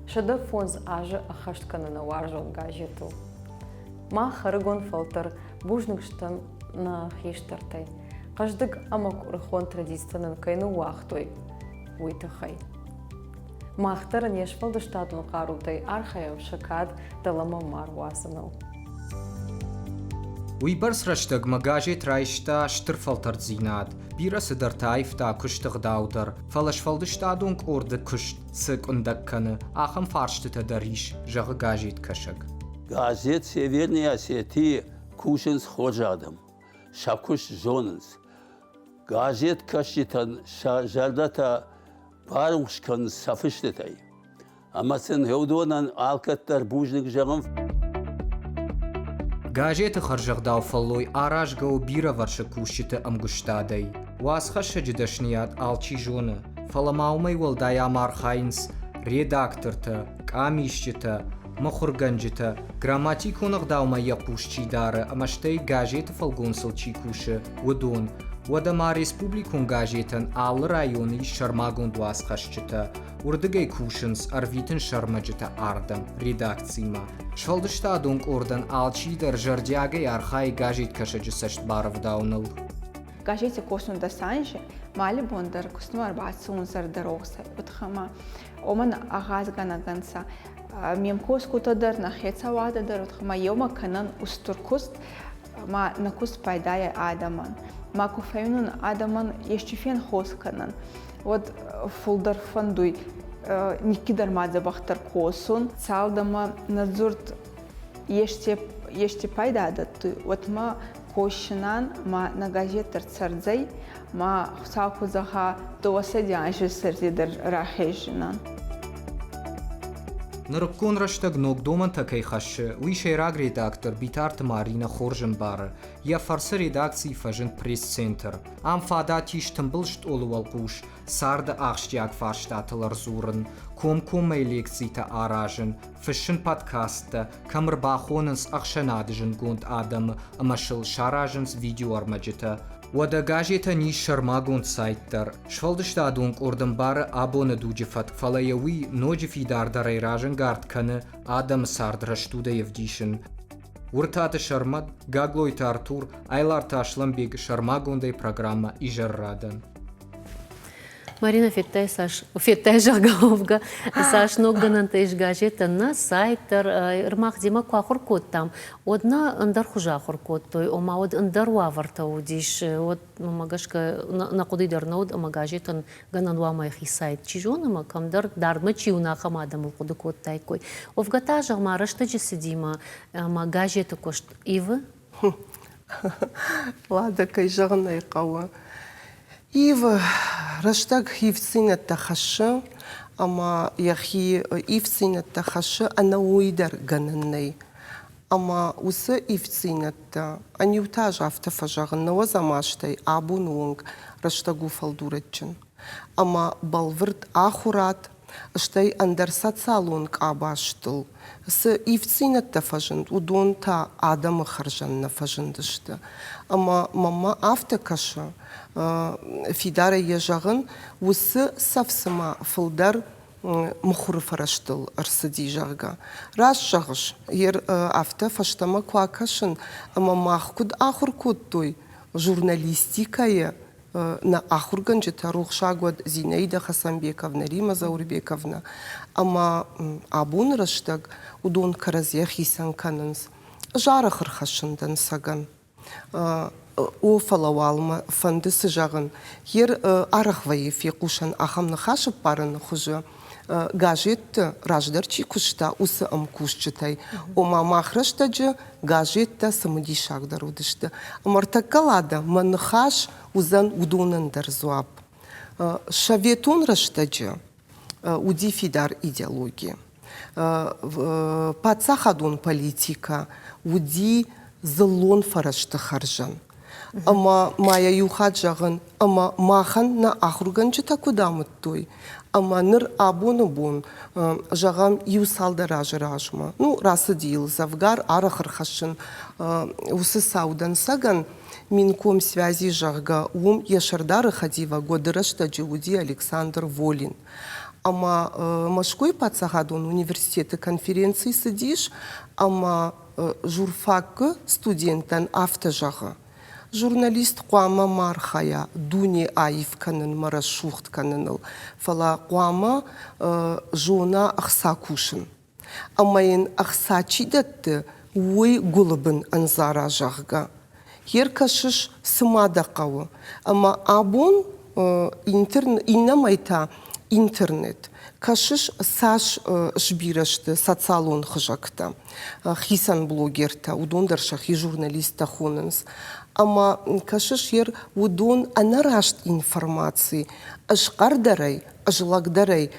105 азы ӕххӕст кӕны нӕ уарзон газетыл. Мах ӕрыгон фӕлтӕр бузныг стӕм нӕ хистӕртӕй, хъӕздыг ӕмӕ куырыхон традицитӕ нын кӕй ныууагътой, уый тыххӕй. Мах дӕр ын йе сфӕлдыстадон хъарутӕй архайӕм сӕ кад дӕлӕмӕ ма руадзыныл. Уыйбӕрц рӕстӕгмӕ газет райста стыр фӕлтӕрддзинад, бирӕ цыдӕртӕ аивта куысты гъдау дӕр, фӕлӕ сфӕлдыстадон къорды куыст цы къуындӕг кӕны, ахӕм фарстытӕ дӕр ис, зӕгъы газеткӕсӕг. Газет «Северная Осетия» кусынц хорз адӕм, сӕ куыст зонынц. Газеткӕсджытӕн сӕ зӕрдӕтӕ барухс кӕнынц сӕ фыстытӕй. Ӕмӕ сын уыдонӕн алкӕддӕр бузныг зӕгъын. Газеты хӕрзӕгъдау фӕллой аразгӕ у бирӕвӕрсыг кусджыты ӕмгуыстадӕй. Уацхӕссӕджы дӕсныйад алчи зоны, фӕлӕ ма уымӕй уӕлдай ам архайынц редактортӕ, къамисджытӕ, мыхуыргӕнджытӕ, грамматикон ӕгъдаумӕ йӕ хъус чи дары ӕмӕ стӕй газеты фӕлгонцыл чи кусы, уыдон. Уӕдӕ ма республикон газетӕн алы районы ис сӕрмагонд уацхӕсджытӕ. Уырдыгӕй кусынц, ӕрвитын сӕрмӕджытӕ ардӕм, редакцимӕ. Сфӕлдыстадон къордӕн алчидӕр зӕрдиагӕй архайы газеткӕсӕджы цӕст барӕвдауыныл. Газети косун дӕсанзи, ма алли бон дӕр кустмӕ ӕрбацӕун зӕрдӕрохсӕй, удта уомӕн агъазгӕнӕг ӕнцӕ ме мкосгутӕ дӕр, нӕ хецауадӕ дӕр, удта ма еумӕ кӕнӕн устур куст, ма нӕ куст пайдайӕй адӕмӕн. Ма ку фӕуинун адӕмӕн ести фенхос кӕнӕн, уӕд фулдӕр фӕндуй никкидӕр ма дзӕбӕхдӕр косун. Цалдӕмӕ нӕ дзурд ести, ести пайда дӕттуй, уӕдмӕ косунӕн ма нӕ газет дӕр цӕрдзӕй, ма Хуцау ку зӕгъа, дууӕсӕди анзи сӕрди дӕр рахеззинан. Нырыккон рӕстӕг ног домӕнтӕ кӕй хӕссы, уый сӕйраг редактор Битарты Маринӕ хорз ӕмбары. Йӕ фӕрцы редакцийы фӕзынд пресс-центр. Ам фадат ис тымбыл стъолы уӕлхъус царды ахсджиаг фарстатыл ӕрдзурын, комкоммӕ лекцитӕ аразын, фыссын подкасттӕ, кӕм ӕрбахонынц ӕхсӕнады зындгонд адӕмы ӕмӕ сыл саразынц видеоӕрмӕджытӕ. Уӕдӕ газетӕн ис сӕрмагонд сайт дӕр. Сфӕлдыстадон къорд ӕмбары абоны дуджы фӕтк, фӕлӕ йӕ уый ноджы фидардӕрӕй разӕнгард кӕны адӕмы цард рӕстудӕй ӕвдисын. Уыртаты Сӕрмӕт, Гаглойты Артур, Айларты Аслӕнбег сӕрмагондӕй программӕ Изӕррадӕн. Марина, федтай цас, федтай, зӕгъгӕ, уӕвгӕ, цас ног гӕнӕнтӕ ис газеттӕн, нӕ сайт дӕр, ӕрмах демӕ куы ахуыр кодтам, уӕд нӕ ӕндӕр хуызы ахуыр кодтой, ома уӕд ӕндӕр уавӕртӕ уыдис, уӕд, мӕ гӕсгӕ, нӕ хъуыды дӕр нӕ уыд, ӕмӕ газетӕн гӕнӕн уа мӕ йӕхи сайт, чи зоны, ӕмӕ кӕмдӕр дардмӕ чи уына, ахӕм адӕмыл хъуыды кодтаиккой. Уӕвгӕ та, зӕгъ ма, рӕстӕджы цыдимӕ ӕмӕ газеты куыст ивы? Ладӕ, кӕй зӕгъын ӕй хъӕуы, ивы, рӕстӕг ивддзинӕдтӕ хӕссы ӕмӕ йӕхи ивддзинӕдтӕ хӕссы ӕнӕуый дӕр гӕнӕн нӕй. Ӕмӕ уыцы ивддзинӕдтӕ, ӕниу та ӕз афтӕ фӕзӕгъын, нӕуӕдзӕм азтӕй абоны онг рӕстӕг у фӕлдурӕджджын. Ӕмӕ бӕлвырд ахуырад, стӕй ӕндӕр социалон къабӕзтыл цы ивддзинӕдтӕ фӕзынд, уыдон та адӕмы хӕрзӕн нӕ фӕзындысты. Ӕмӕ мӕнмӕ афтӕ кӕсы, фидарӕй йӕ зӕгъын, уыцы цӕф цыма фылдӕр мыхуыры фӕрӕзтыл ӕрцыди, зӕгъгӕ. Раст зӕгъыс, афтӕ фӕстӕмӕ куы акӕсын, ӕмӕ мах куыд ахуыр кодтой журналистикӕйы нӕ ахуыргӕнджытӕ рухсаг уӕд Зинаида Хасанбековна, Рима Заурбековна, ӕмӕ абоны рӕстӕг уыдон кӕрӕдзийӕ хицӕн кӕнынц. Ӕз арӕх ӕрхӕссын дӕнцӕгӕн. О, фӕлӕ уал мӕ фӕнды цы зӕгъын. Йер арӕх вӕййы фехъусӕн ахӕм ныхас ӕппарыны хуызы газетты раздӕр чи куыста, уыцы ӕмкусджытӕй. Ома мах рӕстӕджы газеттӕ цымыдисагдӕр уыдысты. Ӕмӕ ӕртӕккӕ Лада мӕ ныхас уыдзӕн уыдонӕн дӕр дзуапп. Советон рӕстӕджы уыди фидар идеологи. Паддзахадон политикӕ уыди дзыллон фӕрӕзты хӕрзӕн. Ӕмӕ ма йӕ иу хатт зӕгъын, ӕмӕ махӕн нӕ ахуыргӕнджытӕ куыд амыдтой, ӕмӕ ныр абоны бон, зӕгъӕм, иу цалдӕр азы размӕ, ну, рацыди йыл дзӕвгар арӕх ӕрхӕссын уыцы цау дӕнцӕгӕн, Минкомсвязи, зӕгъгӕ, уым йӕ сӕрдары хӕдивӕг уӕды рӕстӕджы уыди Александр Волин. Ӕмӕ Мӕскуыйы паддзахадон университеты конференци цыдис, ӕмӕ журфакы студенттӕн афтӕ зӕгъы: Журналист хъуамӕ ма архайа дуне аив кӕнынмӕ, рӕсугъд кӕныныл, фӕлӕ хъуамӕ зона ӕхца кусын. Ӕмӕ йын ӕхца чи дӕтты, уый гуылы бын ӕндзара, зӕгъгӕ. Йе ркӕсыс, цы ма дӕ хъӕуы. Ӕмӕ абон иннӕмӕй та интернет. Кӕсыс, цас сбирӕ сты социалон хызӕгтӕ, хицӕн блогертӕ, уыдон дӕр сӕхи журналисттӕ хонынц. Ӕмӕ кӕсыс, ер уыдон ӕнӕраст информаци ӕзхъӕрдӕрӕй, ӕзлӕгдӕрӕй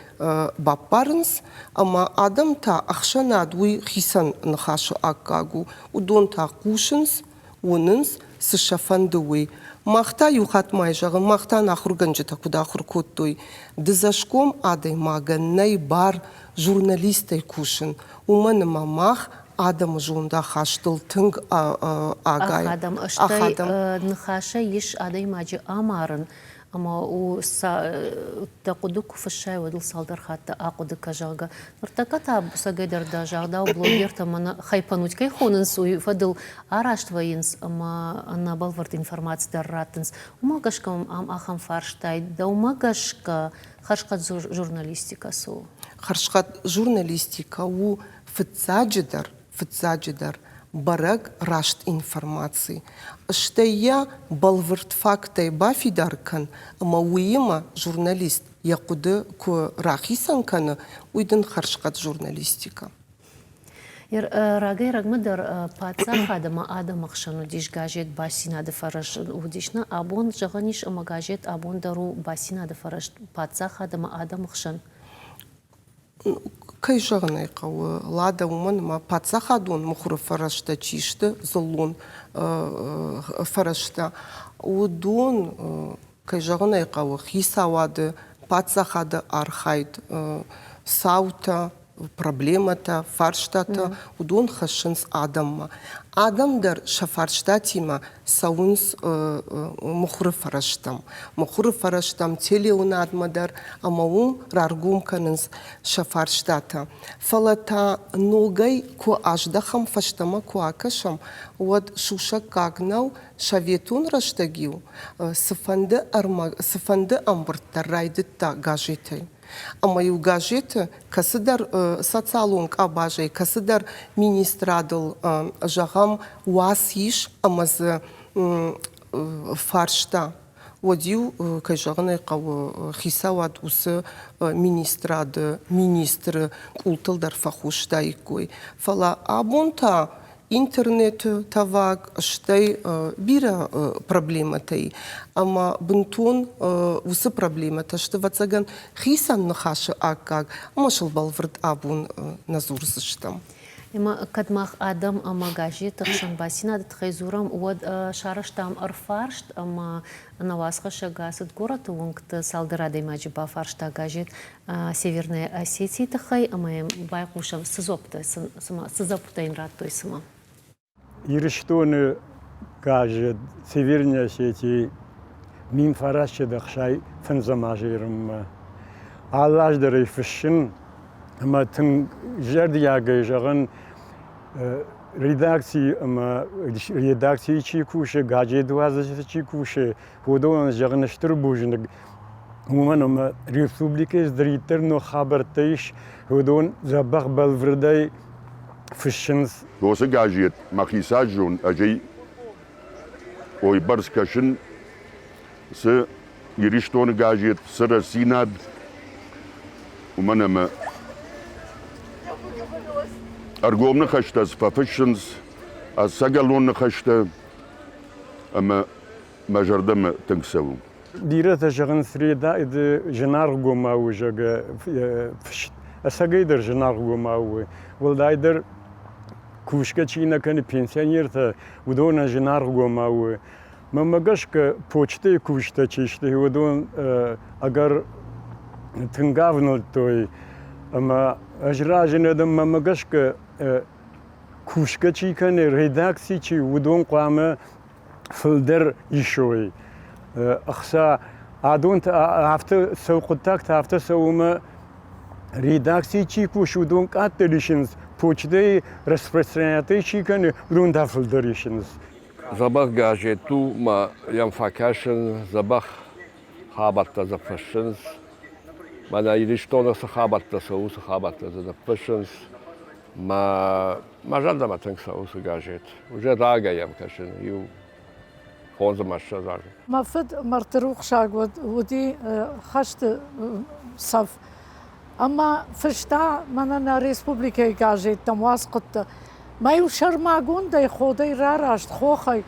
баппарынц, ӕмӕ адӕм та, ӕхсӕнад уый хицӕн ныхасы аккаг у. Уыдон та хъусынц, уынынц, цы сӕ фӕнды, уый. Мах та иу хатт ма зӕгъын, мах та нӕ ахуыргӕнджытӕ куыд ахуыр кодтой, дыдзӕсгом адӕймагӕн нӕй бар журналистӕй кусын, уымӕн ӕмӕ мах адӕмы зондахастыл тынг агайы. Ахадӕм, стӕй ныхасӕй ис адӕймаджы амарын, ӕмӕ у дӕ хъуыды куы фыссай, уӕд ыл цалдӕр хатты ахъуыды кӕ, зӕгъгӕ. Ныртӕккӕ та цӕгӕйдӕр дӕ загъдау блогертӕ мӕнӕ хайпануть кӕй хонынц, уый фӕдыл араст вӕййынц ӕмӕ ӕнӕбӕлвырд информаци дӕр раттынц. Уымӕ гӕсгӕ ам ахӕм фарстай, дӕумӕ гӕсгӕ хӕрзхъӕд журналистикӕ цы у? Хӕрзхъӕд журналистикӕ у фыццаджыдӕр, фыццаджыдӕр бӕрӕг раст информаци, стӕй йӕ бӕлвырд факттӕй бафидар кӕн ӕмӕ уыимӕ журналист йӕ хъуыды куы рахицӕн кӕны, уый дын хӕрзхъӕд журналистикӕ. Рагӕй-рӕгмӕ дӕр паддзахад ӕмӕ адӕмы хсӕн уыдис газет бастдзинады фӕрӕз уыдис. Нӕ абон зӕгъӕн ис ӕмӕ газет абон дӕр у бастдзинады фӕрӕз паддзахад ӕмӕ адӕмы хсӕн. Кӕй зӕгъын ӕй хъӕуы, Лада, уымӕн ӕмӕ паддзахадон мыхуыры фӕрӕзтӕ чи сты, дзыллон фӕрӕзтӕ, уыдон, кӕй зӕгъын ӕй хъӕуы, хицауады, паддзахады архайд, цаутӕ, проблемӕтӕ, фарстатӕ, уыдон хӕссынц адӕммӕ. Адӕм дӕр сӕ фарстатимӕ цӕуынц мыхуыры фӕрӕзтӕм. Мыхуыры фӕрӕзтӕм, телеуынадмӕ дӕр ӕмӕ уым раргом кӕнынц сӕ фарстатӕ. Фӕлӕ та ногӕй куы аздӕхӕм, фӕстӕмӕ куы акӕсӕм, уӕд сусӕггаг нӕу, советон рӕстӕг-иу цыфӕнды ӕрмӕг, цыфӕнды ӕмбырд дӕр райдыдта газетӕй. Ӕмӕ-иу газеты кӕцыдӕр социалон къабазӕй, кӕцыдӕр министрадыл, зӕгъӕм, уац ис ӕмӕ дзы фарста, уӕд-иу, кӕй зӕгъын ӕй хъӕуы, хицауад уыцы министрады министры къултыл дӕр фӕхостаиккой. Фӕлӕ абон та интернеты тӕваг, стӕй бирӕ проблемӕтӕй. Ӕмӕ бынтон уыцы проблемӕтӕ сты, ӕвӕццӕгӕн, хицӕн ныхасы аккаг, ӕмӕ сыл бӕлвырд абон нӕ дзурдзыстӕм. Ӕмӕ кӕд мах адӕм ӕмӕ газеты хсӕн бацинады тыххӕй дзурӕм, уӕд сарӕзтам ӕрфарст ӕмӕ нӕ уацхӕссӕг ацыд горӕты уынгты цалдӕр адӕймаджы бафарста газет Северная Осетия тыххӕй ӕмӕ йӕм байхъусӕм, цы дзуӕпптӕ цыма цы дзуӕпптӕ йын радтой цыма. Ирыстоны газет Северная Осетия 1965 азы ирынмӕ. Алы аз дӕр ӕй фыссын ӕмӕ тынг зӕрдиагӕй зӕгъын, редакцийы ӕмӕ редакцийы чи кусы, газетуадзджыты чи кусы, уыдонӕн зӕгъын стыр бузныг. Уымӕн ӕмӕ республикӕйы цыдӕриддӕр ног хабӕрттӕ ис, уыдон дзӕбӕх бӕлвырдӕй фыссынц. Уыцы газет мӕхицӕн зон, ӕз ӕй уыйбӕрц кӕсын, цы Ирыстоны газет, цы Рӕстдзинад, уымӕн ӕмӕ ӕргом ныхӕстӕ цы фӕфыссынц, ӕцӕгӕлон ныхӕстӕ ӕмӕ мӕ зӕрдӕмӕ тынг цӕуы. Бирӕтӕ зӕгъынц, зынаргъгомау у, зӕгъгӕ, фыст. Ӕцӕгӕйдӕр зынаргъгомау у. Уӕлдайдӕр кусгӕ чи нӕ кӕны, пенсионертӕ, уыдонӕн зынаргъгомау у. Мӕнмӕ гӕсгӕ, почтӕйы кусджытӕ чи сты, уыдон ӕгӕр тынг авнӕлдтой. Ӕмӕ ӕз разы нӕ дӕн, мӕнмӕ гӕсгӕ, кусгӕ чи кӕны, редакци чи, уыдон хъуамӕ фылдӕр исой ӕхца. Адон афтӕ цӕуы хъуыддӕгтӕ афтӕ цӕуы ӕмӕ редакцийы чи кусы, уыдон къаддӕр исынц, почтӕйы распространятӕй чи кӕны, уыдон та фылдӕр исынц. Дзӕбӕх газет у, ма йӕм фӕкӕсын, дзӕбӕх хабӕрттӕ дзы фыссынц. Мӕнӕ Ирыстоны цы хабӕрттӕ цӕуы, уыцы хабӕрттӕ дзы ныффыссынц. Мӕ мӕ зӕрдӕмӕ тынг цӕуы уыцы газет. Уже рагӕй йӕм кӕсын, иу фондз ӕмӕ ссӕдз азы. Мӕ фыд мӕрдтырухсаг уыди хӕсты цӕф. Ӕмӕ фыста мӕнӕ нӕ республикӕйы газеттӕм уацхъуыдтӕ. Мӕ-иу сӕрмагондӕй ходӕй рараст хохӕй.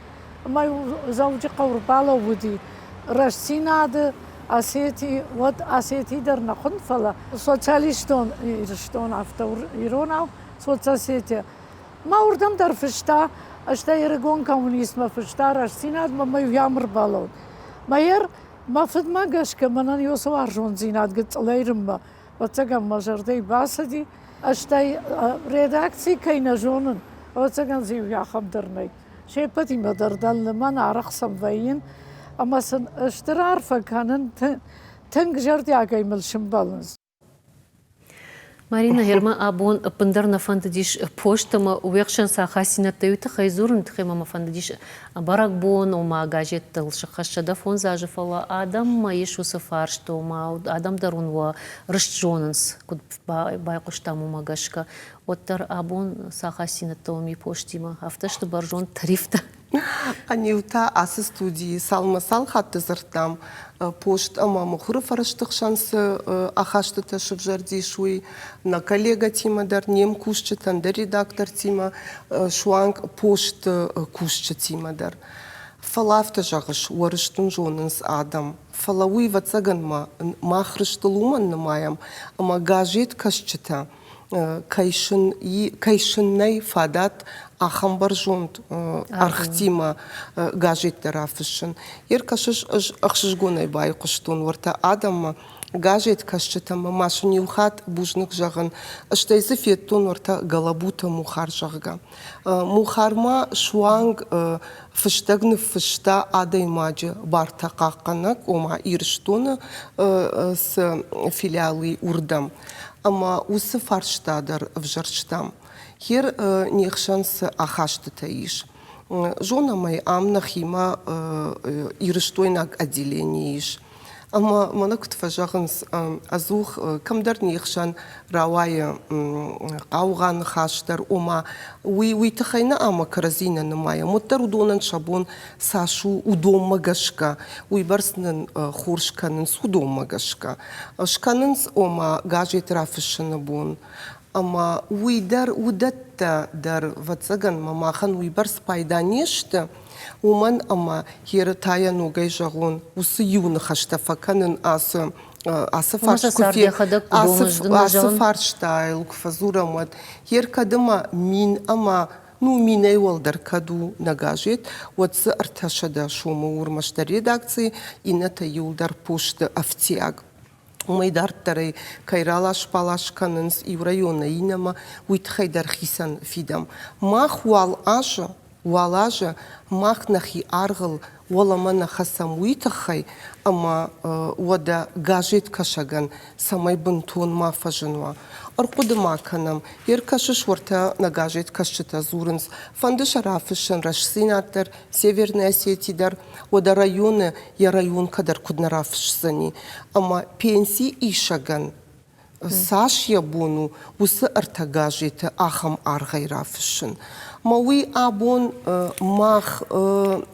Ӕмӕ Дзӕуджыхъӕу ӕрбалӕууыди Рӕстдзинады Осети, уӕд Осети дӕр нӕ хуынд, фӕлӕ социалистон Ирыстон афтӕ иронау Соцосетия. Мӕ уырдӕм дӕр фыста, стӕй ӕрыгон коммунистмӕ фыста, Рӕстдзинадмӕ мӕ иу ям ӕрбалӕуд. Мӕ мӕ фыдмӕ гӕсгӕ мӕнӕн ёсы уарзондзинад гыццылӕй рынмӕ, ӕвӕццӕгӕн, мӕ зӕрдӕйы бацыди. Стӕй редакци кӕй нӕ зонын, ӕвӕццӕгӕн дзы иу ахӕм дӕр нӕй. Се ппӕтимӕ дӕр дӕн лымӕн, арӕх сӕм вӕййын ӕмӕ сын стыр арфӕ кӕнын, тынг зӕрдиагӕй мыл сымбӕлынц. Марина, гъермӕ абон ӕппындӕр нӕ фӕндыдис пост ӕмӕ уе хсӕн цы ахастдзинӕдтӕ уый тыххӕй дзурын, тыххӕй мӕ фӕндыдис бӕрӕгбон, ома газеттыл сыххӕст 105 азы, фӕлӕ адӕммӕ ис уыцы фарст, ома адӕм дӕр уын уӕ рыст зонынц, куыд байхъуыстам, уымӕ гӕсгӕ. Уӕддӕр абон цы ахастдзинӕдтӕ уым и постимӕ, афтӕ сты бӕрзонд тарифтӕ. Ӕниу та ацы студийы цалмӕ цал хатты дзырдтам, пост ӕмӕ мыхуыры фӕрӕзты хсӕн цы ахастытӕ сывзӕрдис, уый нӕ коллегӕтимӕ дӕр, не мкусджытӕн дӕр редактортимӕ, суанг посты кусджытимӕ дӕр. Фӕлӕ афтӕ зӕгъыс, уӕ рыст уын зонынц адӕм. Фӕлӕ уый, ӕвӕццӕгӕн ма, мах рыстыл уымӕн нымайӕм, ӕмӕ газеткӕсджытӕ кӕй сын, кӕй сын нӕй фадат ахӕм бӕрзонд ӕргътимӕ газеттӕ рафыссын. Ӕркӕсыс, ӕз ӕхсызгонӕй байхъуыстон уӕртӕ адӕммӕ, газеткӕсджытӕм ма сын иу хатт бузныг зӕгъын, стӕй дзы федтон уӕртӕ Гӕлӕбуты Мухар, зӕгъгӕ. Мухар ма суанг фыстӕг ныффыста адӕймаджы бартӕ хъахъхъӕнӕг, ома Ирыстоны цы филиал и, уырдӕм. Ӕмӕ уыцы фарста дӕр ӕвзӕрстам. Хер не хсӕн цы ахастытӕ ис. Зонӕм ӕй, ам нӕхимӕ ирыстойнаг отделени ис. Ӕмӕ мӕнӕ куыд фӕзӕгъынц, ӕдзух кӕмдӕр не хсӕн рауайы хъаугъа ныхас дӕр, ома уый уый тыххӕй нӕ ӕмӕ кӕрӕдзи нӕ нымайӕм, уӕддӕр уыдонӕн сӕ бон цас у, уыдонмӕ гӕсгӕ, уыйбӕрц нын хорз кӕнынц уыдонмӕ гӕсгӕ. Скӕнынц, ома, газет рафыссыны бон. Ӕмӕ уый дӕр, уыдӕттӕ дӕр, ӕвӕццӕгӕн, мӕ махӕн уыйбӕрц пайда не сты, уымӕн ӕмӕ Ерытайӕ ногӕй зӕгъон, уыцы иу ныхӕстӕ фӕкӕнын ацы ацы фарст куы фе ацы, ацы фарстайыл куы фӕдзурӕм, уӕд ер кӕд ӕмӕ мин ӕмӕ ну минӕй уӕлдӕр кӕд у нӕ газет, уӕд дзы 300 сомы у ӕрмӕстдӕр редакцийы, иннӕтӕ иуылдӕр посты ӕфтиаг. Уымӕй дарддӕр ӕй кӕй ралас-балас кӕнынц иу районӕй иннӕмӕ, уый тыххӕй дӕр хицӕн фидӕм. Мах уал азы, уал азы мах нӕхи аргъыл уӕлӕмӕ нӕ хӕцӕм уый тыххӕй, ӕмӕ уӕдӕ газеткӕсӕгӕн цӕмӕй бынтон ма фӕзын уа. Ӕрхъуыды ма кӕнӕм, ӕркӕсыс уӕртӕ нӕ газеткӕсджытӕ дзурынц, фӕнды сӕ рафыссын Рӕстдзинад дӕр, Северная Осетия дӕр, уӕдӕ районы йӕ районкӕ дӕр куыд нӕ рафысдзӕни. Ӕмӕ пенси исӕгӕн цас йӕ бон у уыцы ӕртӕ газеты ахӕм аргъӕй рафыссын. Мӕ уый абон мах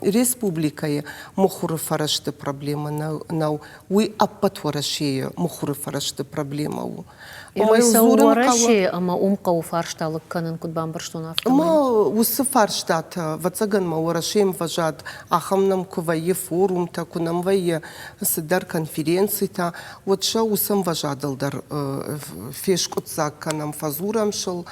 республикӕйы мыхуыры фӕрӕзты проблемӕ нӕу, уый ӕппӕт Уӕрӕсейы мыхуыры фӕрӕзты проблемӕ у. Ӕмӕ цӕуы Уӕрӕсе ӕмӕ уым хъӕуы фарста лыг кӕнын, куыд бамбӕрстон, афтӕмӕй. Ӕмӕ уыцы фарстатӕ, ӕвӕццӕгӕн ма Уӕрӕсейы ӕмвӕзад ахӕм нӕм куы вӕййы форумтӕ, куы нӕм вӕййы цыдӕр конференцитӕ, уӕд сӕ уыцы ӕмвӕзадыл дӕр фескъуыддзаг кӕнӕм, фӕдзурӕм сыл,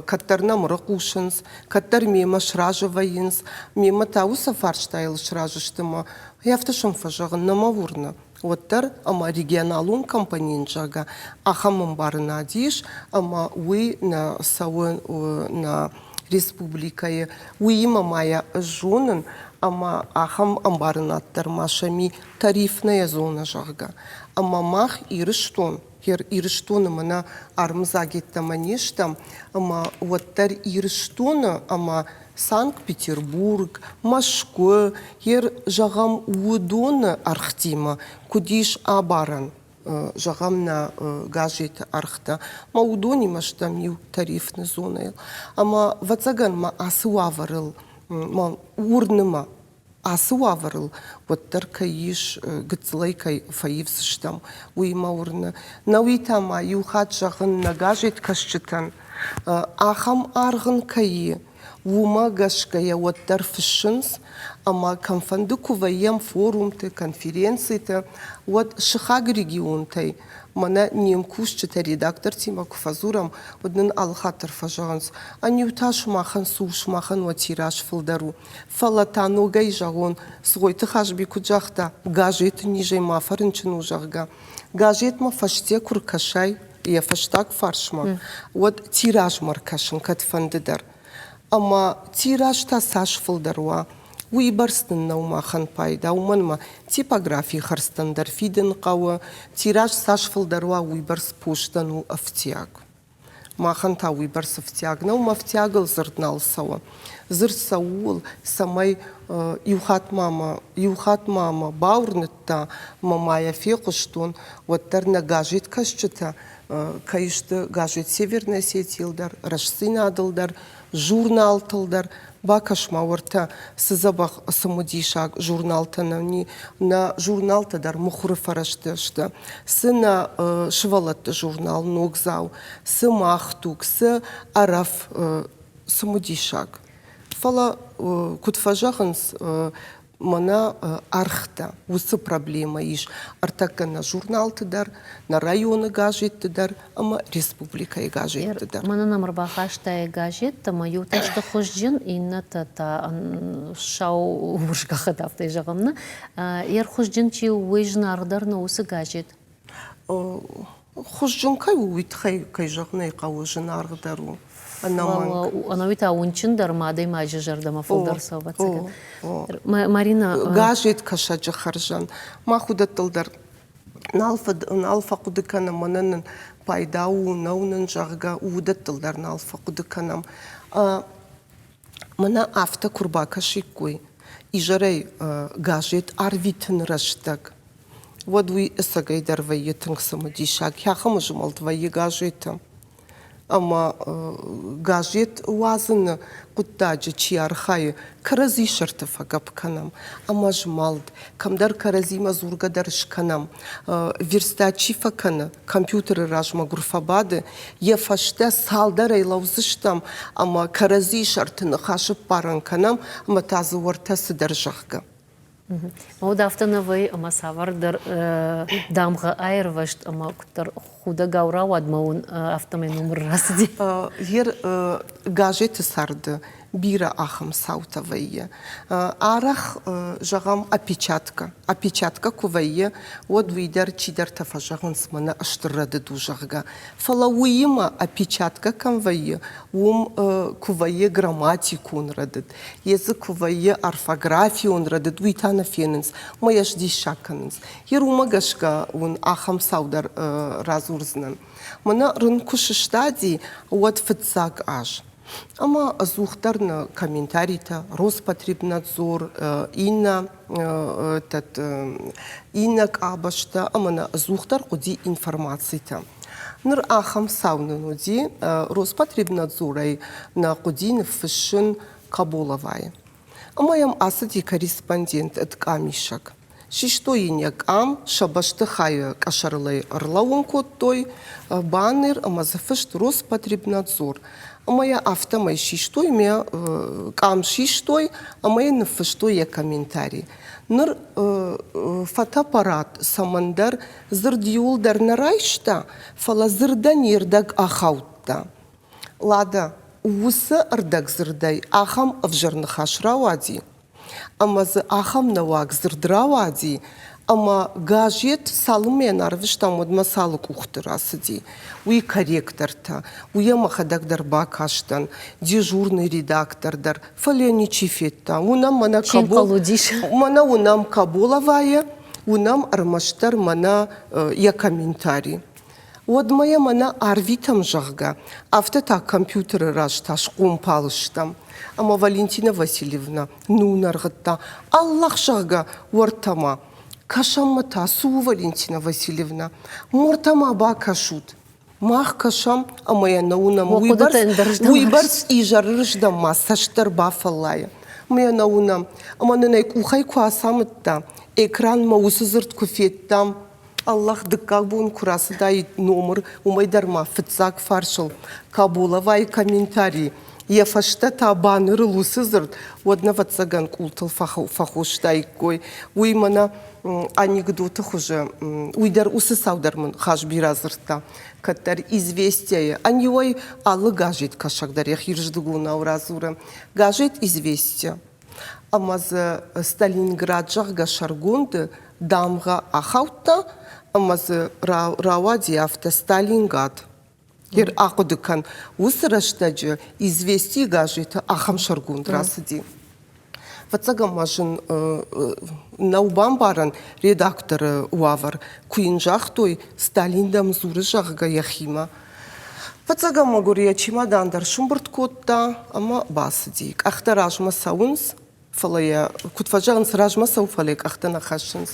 кӕддӕр нӕм ӕрыхъусынц, кӕддӕр мемӕ сразы вӕййынц, мемӕ та уыцы фарстайыл сразы сты ӕмӕ афтӕ сӕм фӕзӕгъын, нӕ мӕ уырны, уӕддӕр ӕмӕ регионалон компонент, зӕгъгӕ, ахӕм ӕмбарынад ис, ӕмӕ уый нӕ цӕуы нӕ республикӕйы. Уыимӕ ма йӕ ӕз зонын, ӕмӕ ахӕм ӕмбарынад дӕр ма сӕм и тарифная зона, зӕгъгӕ. Ӕмӕ мах Ирыстон, Ирыстоны мӕнӕ армыдзаг йеддӕмӕ не стӕм, ӕмӕ уӕддӕр Ирыстоны ӕмӕ Санкт-Петербург, Мӕскуы, йе зӕгъӕм, уыдоны ӕргътимӕ куыд ис абарӕн, зӕгъӕм, нӕ газеты ӕргътӕ, ӕмӕ уыдонимӕ стӕм иу тарифны зонӕйыл. Ӕмӕ, ӕвӕццӕгӕн мӕ ацы уавӕрыл мӕ уырны мӕ, ацы уавӕрыл уӕддӕр кӕй ис, гыццылӕй кӕй фӕивдзыстӕм, уый мӕ уырны. Науи та ма иу хатт зӕгъын нӕ газеткӕсджытӕн, ахӕм аргъ ын кӕй и, Уымӕ гӕсгӕ йӕ уӕддӕр фыссынц, ӕмӕ кӕмфӕнды куы вӕййӕм форумты, конференциты, уӕд сыхаг регионтӕй мӕнӕ не мкусджытӕ редактортимӕ куы фӕдзурӕм, уӕд нын алыхатт дӕр фӕзӕгъынц, ӕниу та сымахӕн цы у, сымахӕн уӕ тираж фылдӕр у. Фӕлӕ та ногӕй зӕгъон, Цгъойты Хазби куыд загъта, газеты низӕй ма фӕрынчын у, зӕгъгӕ. Газетмӕ фӕсте куы ркӕсай, йӕ фӕстаг фарсмӕ, уӕд тиражмӕ ркӕсын кӕдфӕнды дӕр. Ӕмӕ тираж та цас фылдӕр уа, уыйбӕрц нын нӕу махӕн пайда, уымӕн ӕмӕ типографийы хӕрдзтӕн дӕр фидын хъӕуы, тираж цас фылдӕр уа, уыйбӕрц постӕн у ӕфтиаг. Махӕн та уыйбӕрц ӕфтиаг нӕу, ӕмӕ ӕфтиагыл дзырд нал цӕуы. Дзырд цӕуы ууыл, цӕмӕй иу хатт ма мӕ, иу хатт ма мӕ бауырныдта ӕмӕ ма йӕ фехъуыстон, уӕддӕр нӕ газеткӕсджытӕ кӕй сты газет «Северная Осетия-йыл дӕр, «Рӕстдзинад-ыл дӕр, журналтыл дӕр. Бакӕс-ма уӕртӕ, цы дзӕбӕх цымыдисаг журналтӕ нӕм нӕ журналтӕ дӕр мыхуыры фӕрӕзтӕ сты. Цы нӕ сывӕллӕтты журнал «Ногдзау», цы «Мах дуг», цы «Ӕрӕф» цымыдисаг. Фӕлӕ, куыд фӕзӕгъынц, мӕнӕ ӕргътӕ, уыцы проблемӕ ис ӕртӕккӕ нӕ журналты дӕр, нӕ районы газетты дӕр ӕмӕ республикӕйы газетты дӕр. Мӕнӕ нӕм ӕрбахастай газеттӕ ӕмӕ иутӕ сты хуызджын, иннӕтӕ та сау урс гӕххӕтт, афтӕ зӕгъӕм, нӕ? Йе рхуызджын чи у, уый зынаргъдӕр нӕ уыцы газет? Хуызджын кӕй у, уый тыххӕй, кӕй зӕгъын ӕй хъӕуы, зынаргъдӕр у. Ӕнӕмӕнг. Ӕнӕуи та уынджын дӕр ма адӕймаджы зӕрдӕмӕ фылдӕр цӕуы, ӕвӕццӕгӕн. Марина. Газеткӕсӕджы хӕрзӕн. Мах уыдӕттыл дӕр нал, нал фӕхъуыды кӕнӕм, мӕнӕ нын пайда у, нӕу нын, зӕгъгӕ, уыдӕттыл дӕр нал фӕхъуыды кӕнӕм. Мӕнӕ афтӕ куы рбакӕсиккой изӕрӕй газет арвитыны рӕстӕг, уӕд уый ӕцӕгӕйдӕр вӕййы тынг цымыдисаг. Ахӕм змӕлд вӕййы газеты. Ӕмӕ газет уадзыны хъуыддаджы чи архайы, кӕрӕдзи сӕрты фӕгӕпп кӕнӕм ӕмӕ змӕлд, кӕмдӕр кӕрӕдзимӕ дзургӕ дӕр скӕнӕм. Верстат чи фӕкӕны, компьютеры размӕ гуыр фӕбады, йӕ фӕстӕ цалдӕрӕй лӕудзыстӕм ӕмӕ кӕрӕдзи сӕрты ныхасы ппарӕн кӕнӕм ӕмӕ та дзы уӕртӕ цыдӕр зӕгъгӕ. Уӕд афтӕ нӕ вӕййы, ӕмӕ цавӕрдӕр дамгъӕ аирвӕзт ӕмӕ куыддӕр худӕгау рауад мӕ уын афтӕмӕй номыр рацыди. Ер газеты царды бирӕ ахӕм цаутӕ вӕййы. Арӕх, зӕгъӕм, опечатка. Опечатка куы вӕййы, уӕд уый дӕр чидӕртӕ фӕзӕгъынц, мӕнӕ стыр рӕдыд у, зӕгъгӕ. Фӕлӕ уыимӕ опечатка кӕм вӕййы, уым куы вӕййы грамматикон рӕдыд, йе дзы куы вӕййы орфографион рӕдыд, уый та нӕ фенынц, ӕмӕ йӕ сдиссаг кӕнынц. Йе уымӕ гӕсгӕ уын ахӕм цау дӕр радзурдзынӕн. Мӕнӕ рын куы сыстади, уӕд фыццаг аз. Ӕмӕ ӕдзухдӕр нӕ комментаритӕ Роспотребнадзор, иннӕ этот, иннӕ къабӕзтӕ ӕмӕ нӕ ӕдзухдӕр хъуыди информацитӕ. Ныр ахӕм цау нын уыди, Роспотребнадзорӕй нӕ хъуыди ныффыссын Каболовайы. Ӕмӕ йӕм ацыди корреспондент ӕд къамисӕг. Систой йын йӕ къам, сӕ бӕстыхайы къӕсӕрыл ӕй ӕрлӕууын кодтой, баннер ӕмӕ дзы фыст Роспотребнадзор. Ӕмӕ йӕ афтӕмӕй систой, мӕ къам систой ӕмӕ йын ныффыстой йӕ комментари. Ныр фотоаппарат цӕмӕндӕр дзырд иуылдӕр нӕ райста, фӕлӕ дзырдӕн йе рдӕг ахаудта. Лада, уыцы ӕрдӕгдзырдӕй ахӕм ӕвзӕр ныхас рауади, ӕмӕ дзы ахӕм нӕуӕг дзырд рауади, ӕмӕ газет цалынмӕ нӕ арвыстам, уӕдмӕ цалы къухты рацыди. Уый корректортӕ, уый мӕхӕдӕг дӕр бакастӕн, дежурный редактор дӕр, фӕлӕ ничи федта. Уынӕм мӕнӕ Кабол... мӕнӕ уынӕм Каболовайы, уынӕм ӕрмӕстдӕр мӕнӕ йӕ комментари. Уӕдмӕ йӕ мӕнӕ арвитӕм, зӕгъгӕ, афтӕ та компьютеры раз та схъомпал стӕм. Ӕмӕ Валентина Васильевна ныуунӕргъыдта, Аллах, зӕгъгӕ, уӕртӕ-ма. Кӕсӕм-ма та, цы у Валентина Васильевна? Мортӕ-ма бакӕсут. Мах кӕсӕм ӕмӕ йӕ нӕ уынӕм. Уыйбӕрц изӕрырыздӕм ма цӕст дӕр бафӕллайы. Ӕмӕ йӕ нӕ уынӕм. Ӕмӕ нын ӕй къухӕй куы ацамыдта, экранмӕ уыцы дзырд куы федтам, Аллах дыккаг бон куы рацыдаид номыр, уымӕй дӕр ма фыццаг фарсыл Кабуловайы комментари. Йӕ фӕстӕ та банырыл уыцы дзырд, уӕд нӕ ӕвӕццӕгӕн къултыл фӕхостаиккой. Уый мӕнӕ анекдоты хуызы, уый дӕр уыцы цау дӕр мын Хазби радзырдта. Кӕддӕр «Известия-йы», ӕниуӕй алы газеткӕсӕг дӕр йӕхирдыгонау радзуры. Газет «Известия» ӕмӕ дзы Сталинград, зӕгъгӕ, сӕргонды дамгъӕ ахаудта ӕмӕ дзы рауади афтӕ Сталингад. Гер ахъуыды кӕн, уыцы рӕстӕджы «Известия» газеты ахӕм сӕргонд рацыди. Фыццагӕн ма зын нӕу бамбарӕн редакторы уавӕр, куы йын загътой, Сталин дӕм дзуры, зӕгъгӕ, йӕхимӕ. Фыццагӕн мӕгуыр йӕ чемодан дӕр сымбырд кодта ӕмӕ бацыди. Къӕхтӕ размӕ цӕуынц, фӕлӕ йӕ, куыд фӕзӕгъынц, размӕ цӕуы, фӕлӕ йӕ къӕхтӕ нӕ хӕссынц.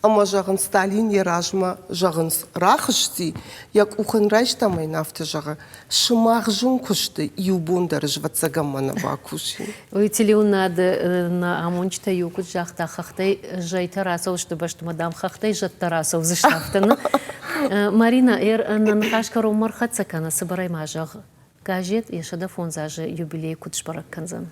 Ӕмӕ, зӕгъын, Сталин йӕ размӕ, зӕгъынц, рахызти, йӕ къух ын райста ӕмӕ йын афтӕ зӕгъы, сымах зын куысты иу бон дӕр ӕвӕццӕгӕн мӕ нӕ бакусин. Уый телеуынады нӕ амонджытӕ иу куыд загъта, хӕхтӕй зӕйтӕ рацӕудзысты бӕстӕмӕ, дам, хӕхтӕй зӕдтӕ рацӕудзысты афтӕ. Марина, нӕ ныхас кӕронмӕ ӕрхӕццӕ кӕны, цыбырӕй ма зӕгъ, газет йӕ 105 азы юбилей куыд сбӕрӕг кӕндзӕн?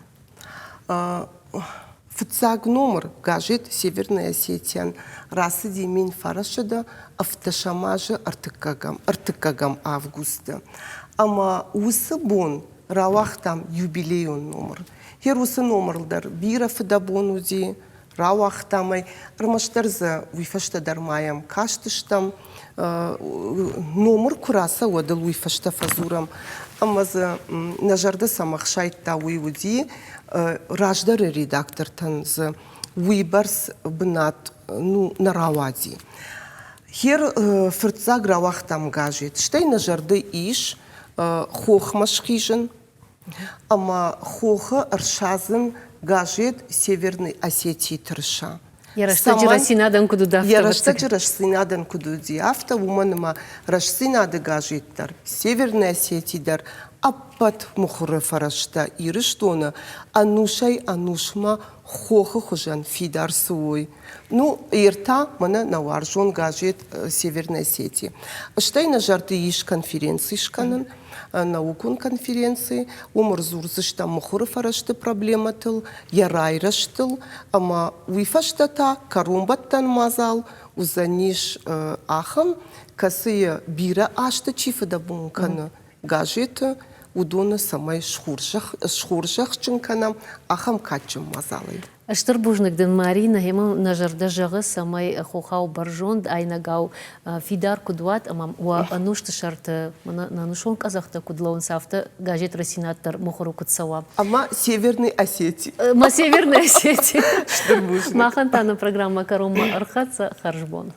Фыццаг номыр газет «Северная Осетия» рацыди 1910 азы ӕртыккӕгӕм августы. Ӕмӕ уыцы бон рауагътам юбилейон номыр. Гъер уыцы номырыл дӕр бирӕ фыдӕбон уыди, рауагътам ӕй, ӕрмӕстдӕр дзы уый фӕстӕ дӕр ма йӕм кастыстӕм. Номыр куы рацӕуы, уӕд ыл уый фӕстӕ фӕдзурӕм. Ӕмӕ дзы нӕ зӕрдӕ цӕмӕ хсайдта, уый уыди, раздӕры редактортӕн дзы уыйбӕрц бынат ну, нӕ рауади. Хер фырццаг рауагътам газет, стӕй нӕ зӕрды ис хохмӕ схизын ӕмӕ хохы ӕрсадзын газет Северный Осетии тырыса. Йӕ рӕстӕджы рӕстдзинадӕн куыд уыд, афтӕ. Йӕ рӕстӕджы рӕстдзинадӕн куыд уыди, афтӕ, уымӕн ӕмӕ рӕстдзинады газет дӕр, Северная Осетия дӕр ӕппӕт мыхуыры фӕрӕзтӕ Ирыстоны ӕнусӕй-ӕнусмӕ хохы хуызӕн фидар цы уой. Ну, ӕртӕ мӕнӕ нӕ уарзон газет Северная Осетия. Стӕй нӕ зӕрды ис конференци скӕнын, наукон конференци. Уым ӕрдзурдзыстӕм мыхуыры фӕрӕзты проблемӕтыл, йӕ райрӕзтыл ӕмӕ уый фӕстӕ та кӕронбӕттӕн мадзал уыдзӕнис ахӕм, кӕцыйы бирӕ азты чи фыдӕбон кӕны газеты, уыдоны цӕмӕй схорзӕхджын кӕнӕм, ахӕм кадджын мадзалӕй. Стыр бузныг дын, Марина, ӕмӕ нӕ зӕрдӕ зӕгъы, цӕмӕй хохау бӕрзонд, айнӕгау фидар куыд уат ӕмӕ уӕ ӕнусты сӕрты нӕ ӕнусон къӕдзӕхтӕ куыд лӕууынц, афтӕ газет Рӕстдзинад дӕр мыхуыры куыд цӕуа. Ӕмӕ Северный Осетии. Ма Северный Осетии. Стыр бузныг. Махӕн та нӕ программӕ кӕронмӕ ӕрхӕццӕ. Хӕрзбон.